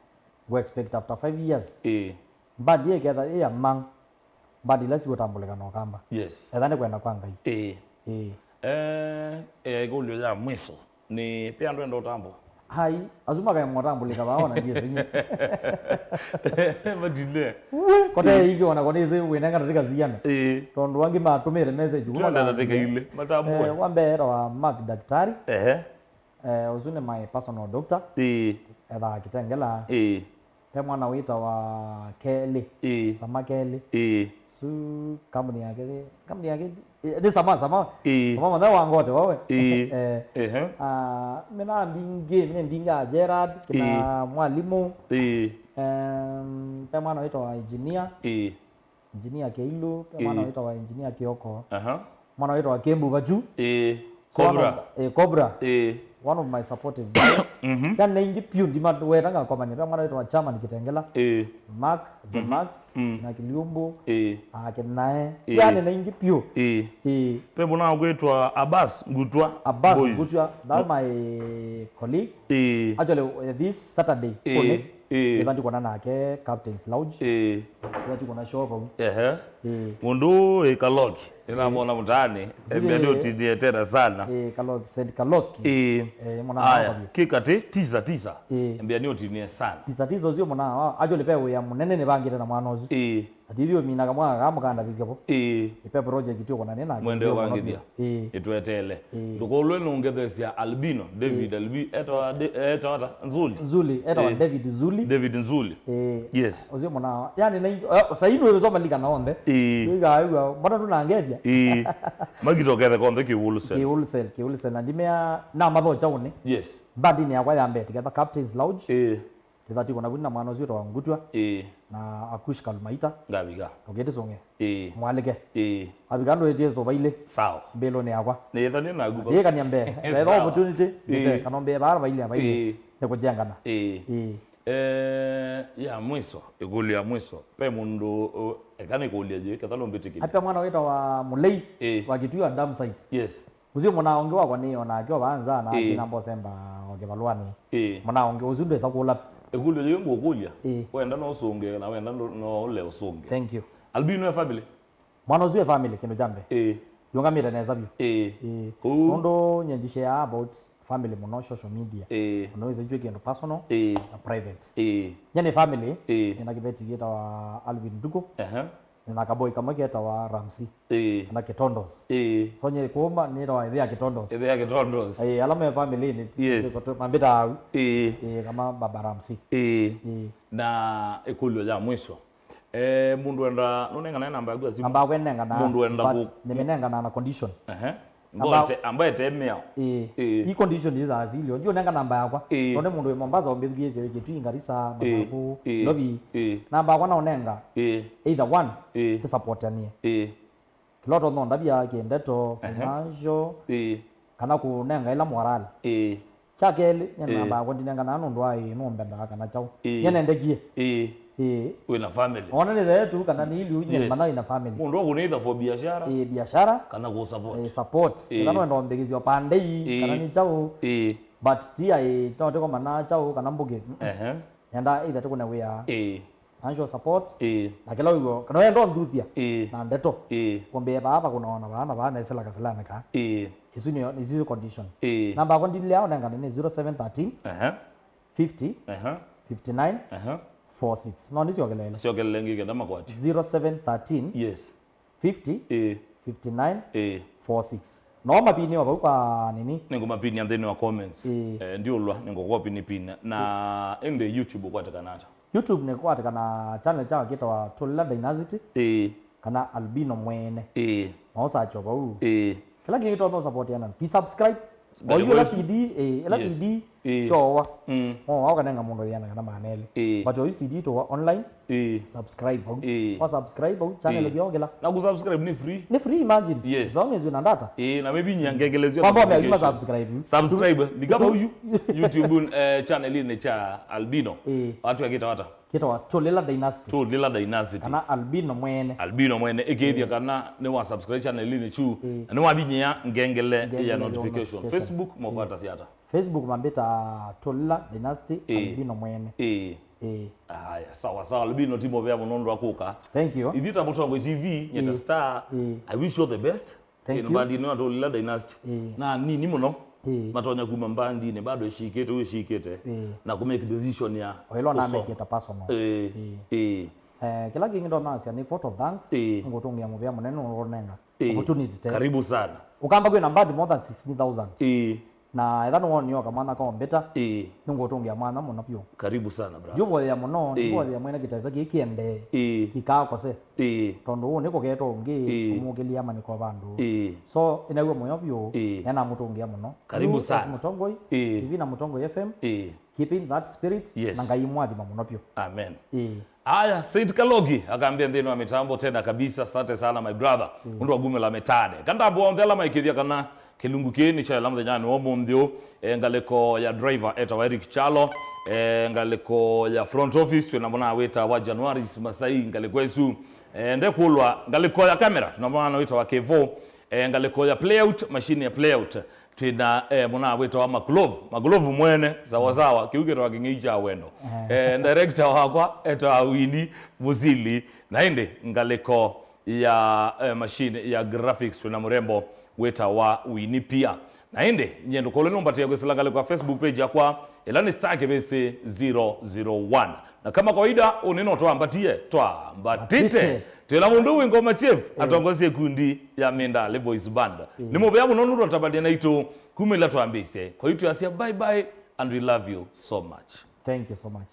ngũ expect after five years. Ĩĩ. Mbandi ĩĩ ketha ĩĩ ya mang, mbandi ila siũtambũlĩka na ũkamba. Yes. Etha nĩ kwenda kwa Ngai. Ĩĩ. Ĩĩ. Eh, eh, ĩkũlyo ya mwiso nĩ, pe andũ enda ũtambo? Hai, asu makaemwa tambulika vaa ona ndiye sinye. Matine. Kote iki ona kone ise wina ngata tika ziana. Eh. Tondu wangi matumire message kuma Tata tika ile. Matambue. Eh, wa mbere wa Mark Daktari. Ehe. Eh, usu ni my personal doctor. Eh. Etha Kitengela. Eh. Pe mwana witawa Kelly. Eh. Sama Kelly. Eh. Su kambuni yake, kambuni yake, eh, ni Sama, Sama. Eh. Sama mwana wa ngote wawe. Eh. Eh. Ehe. Ah, mina mbingi, mina mbingi a Gerard, kina Eh. Mwalimu. Eh. Em, pe mwana witawa Engineer. Eh. Engineer Keilu, pe mwana Eh. witawa Engineer Kioko. Aha. Mwana witawa Kembu Vachu. Eh. Cobra. Eh, Cobra. Eh. One of my supportive guys. Mhm. Kana ingi piu ndima wetanga komanya. Pe mwana witawa Chairman Kitengela. Eh. Mark, the Mhm. Max, Mm. na Kiliumbu. Eh. Ake nae. Eh. Yani na ingi piu. Eh. Eh. Pe mwana kwitwa Abbas Ngutwa. Abbas Boys. Ngutwa, that my colleague. Eh. Actually, uh, this Saturday, Eh. Kone, Eh. Nĩva ndikona nake Captain's Lounge. Eh. Nĩva ndikona show vau. Ehe. Eh. Mũndũ ũũ ĩ Kaloki. Nĩnamwona mũtaani. Zile Embea nĩ ũtinie tena sana. Eh, Kaloki, Saint Kaloki. Eh. Eh, mwana Aya, wakwa. Kĩ katĩ, tisa, tisa. Eh. Embea nĩ ũtinie sana. Tisa, tisa ũcio mwana wa, actually pe wĩa mũnene nĩvangĩte na mwana ũcio. Eh. Ati ithyĩ ũminaga mwaka kaa mũkandavisya vo. Ĩĩ. Ĩpe project tũkonane nake. Mwende ũkangĩthya. Ĩĩ. Ĩtweteele. Ĩĩ. Ndũkolwe nũngethesya Albino, David Ĩĩ. Albi, etawa, De- etawa ata? Nzuli. Nzuli, etawa Ĩĩ. David Zuli. David Nzuli. Ĩĩ. Yes. Ũcio mũna, yani na, eh, saini wĩsoma lika na onthe. Ĩĩ. Ĩga aigua, mbona tũnangethya? Ĩĩ. Magitokethe konthe ki wholesale. Ki wholesale, ki wholesale. Na ndimea, na mathocha une. Yes. Bandini yakwa ya mbeti, ketha Captain's Lounge. Ĩĩ. Tũthati kũna vuni na mwana ũsu wĩtawa Ngutwa Ĩĩ. Na Akush Kalumaita. Ngavika. Ũkĩtĩsũng'e. Ĩĩ. Mwalĩke. Ĩĩ. Avika andũ ĩtie sũva ilĩ. Sawa. Mbĩlũnĩ yakwa. Nĩyĩthanie naku vau. Atiĩkania mbee. Sawa. Etha opportunity. Ĩĩ. Mbĩte, kana mbee vaa vailĩ availĩ. Ĩĩ. Nĩkũjengana. Ĩĩ. Ĩĩ. Eh, ya mwiso, ĩkũlyo ya mwiso. Pe mũndũ, ũ, eka nĩkũlya yĩ, ketha lũmbĩtĩkĩlya. Apya mwana wĩtawa Mũlei Ĩĩ. Wa Kĩtua Dam Site. Yes. Ũsu mwana ũngĩ wakwa nĩ onake o vaa nza na Ĩĩ. Akina mbosemba o kĩvalũanĩ. Ĩĩ. Mwana ũngĩ ũsu ndwesa kũla. Ĩkũlyo yĩu ngũkũlya, Ĩĩ. Wenda no ũsũnge, na wenda ndũ- no ũle ũsũnge. Thank you. Albino e family? Mwana ũsu e family, kĩndũ kya mbee. Ĩĩ. Yũngamĩte nesa vyũ. Ĩĩ. Ĩĩ. Kũu. Nũndũ nye ndishare about family mũno social media. Ĩĩ. Mũno wĩsa itw'ĩ kĩndũ personal Ĩĩ. Na private. Ĩĩ. Nye nĩ family, Ĩĩ. Nĩna kĩveti kĩtawa Alvin Nduku. Ehe. Na kaboi kamwe ketawa Ramsey. Ĩĩ. Kana Kitondos. Ĩĩ. So nye kuma nĩtawa ĩthĩa Kitondos. Ĩthĩa Kitondos. Ĩĩ, ala me family-inĩ. Yes. Mambĩta au. Ĩĩ. Ĩĩ, kama Baba Ramsey. Ĩĩ. Ĩĩ. Na ĩkũlyo ya mwiso. Eh, mũndũ enda, nũnengana namba yaku ya simu? Namba yakwa nengana. Mũndũ enda but kũ- nĩmenengana na condition. Ehe. Amba- Ngote, amba ete mĩao. Ĩĩ. Ĩĩ. Hii condition is asili. Ndio nenga namba yakwa. Ĩĩ. None mũndũ wĩ Mombasa ombĩthukĩĩsye wĩ Kitui, Garissa, Ĩĩ. Masaku, Ĩĩ. Lobi. Ĩĩ. Namba yakwa naũnenga. Ĩĩ. Either one, Ĩĩ. Tũsupportanie. Ĩĩ. Kĩla ũtonya ũndavya kĩndeto, Ehe. Financial, Ĩĩ. Kana kũnenga ĩla moral. Ĩĩ. Kya kelĩ, nye Ĩĩ. Namba yakwa ndinenganaga nũndũ wa ĩĩ nũmbendaa kana kyaũ. Ĩĩ. Nye nendekie. Ĩĩ. Ĩĩ. Wĩna family. Ona nĩ theetu kana nĩ iliu nye Yes. Mana wĩna family. Mũndũ ũkũnĩitha for biashara. Ĩĩ, biashara. Kana kũ support. Ĩĩ, support. Ĩĩ. Kana wenda ũmbĩkĩsyo pandei, Ĩĩ. Kana nĩ kyaũ. Ĩĩ. But ti aĩ, no tiko mana kyaũ kana mbũkĩ. Mm-mm. Ehe. Nenda either tũkũne wĩa. Ĩĩ. Financial support, Ĩĩ. Na kĩla wĩw'o, kana wenda ũnthuthya Ĩĩ. Na ndeto, Ĩĩ. Kũmbĩe vaa vakũnawa na vaa na vaa nesĩla kasĩlanĩ kaa. Ĩĩ. Isu nĩyo, isu condition. Ĩĩ. Namba yakwa ndilea ũnengane nĩ zero seven thirteen, Ehe. Fifty, Ehe. Fifty nine, Ehe. Four six. No nĩsyokelele. Syokelele ngĩ kenda makwati. Zero seven thirteen, Yes. Fifty, Ĩĩ. Fifty nine, Ĩĩ. Four six. No mapinĩwa vau kwa nini? Nĩngũmapinia nthĩnĩ wa comments. Ĩĩ. Eh, ndiũlwa, nĩngũkopinipina. Na ĩndĩ YouTube ũkwatĩkana ata? YouTube nĩkwatĩkana channel kyawa kĩtawa Tũlĩla Dynasty Ĩĩ. Kana Albino Mwene. Ĩĩ. No search o vau. Ĩĩ. Kĩla kĩngĩ tonya ũsupportiana. Twi subscribe. Oyu ĩla C D, ĩĩ, ĩla Yes. C D Ĩĩ. Syowa. Mm. Mowa ũkanenga mũndũ yĩana kana maana elĩ. Ĩĩ. But oyu C D tũwa online. Ĩĩ. Subscribe vau. Ĩĩ. Wa subscribe vau, channel Ĩĩ. Yokĩla. Na ku subscribe ni free. Ni free, imagine. Yes. As long as wĩna data. Ĩĩ, na maybe nya ngengele zio Mambo ya notification. Subscribe. Subscribe. Lika vau you, YouTube eh, channel ine cha Albino. Ĩĩ. Watu akita wata. Kĩtawa Tũlĩla Dynasty. Tũlĩla Dynasty. Kana Albino Mwene. Albino Mwene. Ĩkĩĩthya kana nĩ wa subscribe channel ine chu. Ĩĩ. Na nĩ wavinyia ngengele Ngengele ya ya notification. Notification. Facebook mokwata siata. Facebook mambĩta Tũlĩla Dynasty Ĩĩ. Albino Mwene. Ĩĩ. Ĩĩ. Aya, sawa sawa. Albino ti mũvea mũno ũndũ wa kũka. Thank you. Ithuĩ ta Mũtongoi T V, nyeta Ĩĩ. Star. Ĩĩ. I wish you all the best. Thank you. Ĩĩ, nĩ bandinĩ wa Tũlĩla Dynasty. Ĩĩ. Na nini mũno. Ĩĩ. Matonya kuma mbandinĩ, bado ĩsyĩkĩte, ũyũ ĩsyĩkĩte. Ĩĩ. Na kũ make decision ya oĩla kũso- namekĩta personal. Ĩĩ. Ĩĩ. Ĩĩ. Eh, kĩla kĩngĩ ndonasya nĩ vote of thanks. Ĩĩ. Ngũtũngĩa mũvea mũnene ũnenga. Ĩĩ. Opportunity te. Karibu sana. Ũkamba kwĩna mbandi more than sixteen thousand. Ĩĩ. Na etha nĩwonio kamwana kaombĩta. Ĩĩ. Nĩngũtũngĩa mwana mũno vyũ. Karibu sana, brother. Ndiũvoyea mũno, ĩĩ, ndiũvoyea mwene kĩtesa kĩĩ kĩendee. Ĩĩ. Kĩkaakose. Ĩĩ. Tondũ ũũ nĩkũketwa ũngĩ, ĩĩ, ũmũkĩlya manĩko vandũ. Ĩĩ. So, ĩnaw'a mũyo vyũ, ĩĩ, nĩnamũtũngĩa mũno. Karibu sana. Mũtongoi, ĩĩ, T V na Mũtongoi F M. Ĩĩ. Keeping that spirit, yes, na Ngai mwathima mũno vyũ. Amen. Ĩĩ. Aya, Saint Kalogi akambia nthĩnĩ wa mĩtambo tena kabisa. Asante sana, my brother. Mm. Ũndũ wa kumĩla mĩtaanĩ. Kandambwa onthe ala maikĩthya kana kĩlungu kĩĩ nĩ kyaela mũthenyanĩ wa ũmũnthĩ ũũ. E, ngalĩko ya driver etawa Eric Chalo. E, ngalĩko ya front office twĩna mwana wĩtawa Januaris Masai, ngalĩko ĩsu. E, ndekũlwa ngalĩko ya camera twĩna mwana wĩtawa Kevo. E, ngalĩko ya playout, machine ya playout, twĩna, eh, mũna wĩtawa Makulovu. Makulovu mwene, sawa sawa, kĩu kĩtawa kĩng'ei kya wendo. Eh. Eh, director wakwa etawa Wini Musili, na ĩndĩ ngalĩko ya, eh, machine ya graphics twĩna mũrembo wĩtawa Wini pia. Na ĩndĩ, nyie ndũkũlwe nũmbatĩe kwĩsĩla ngalĩko ya Facebook page yakwa, ĩla nĩ Star Kĩvĩsĩ zero zero one. Na kama kawaida, ũnĩ no twambatie, twambatĩte. Twĩna mũndũ wĩ ngoma chief, eh, atongoesye ikundi ya Mindale Boys Band. Eh. Nĩ mũvea mũno nũndũ atavany'a naitũ kuma ĩla twambĩĩsye. Kwa hiyo twasya bye bye and we love you so much. Thank you so much.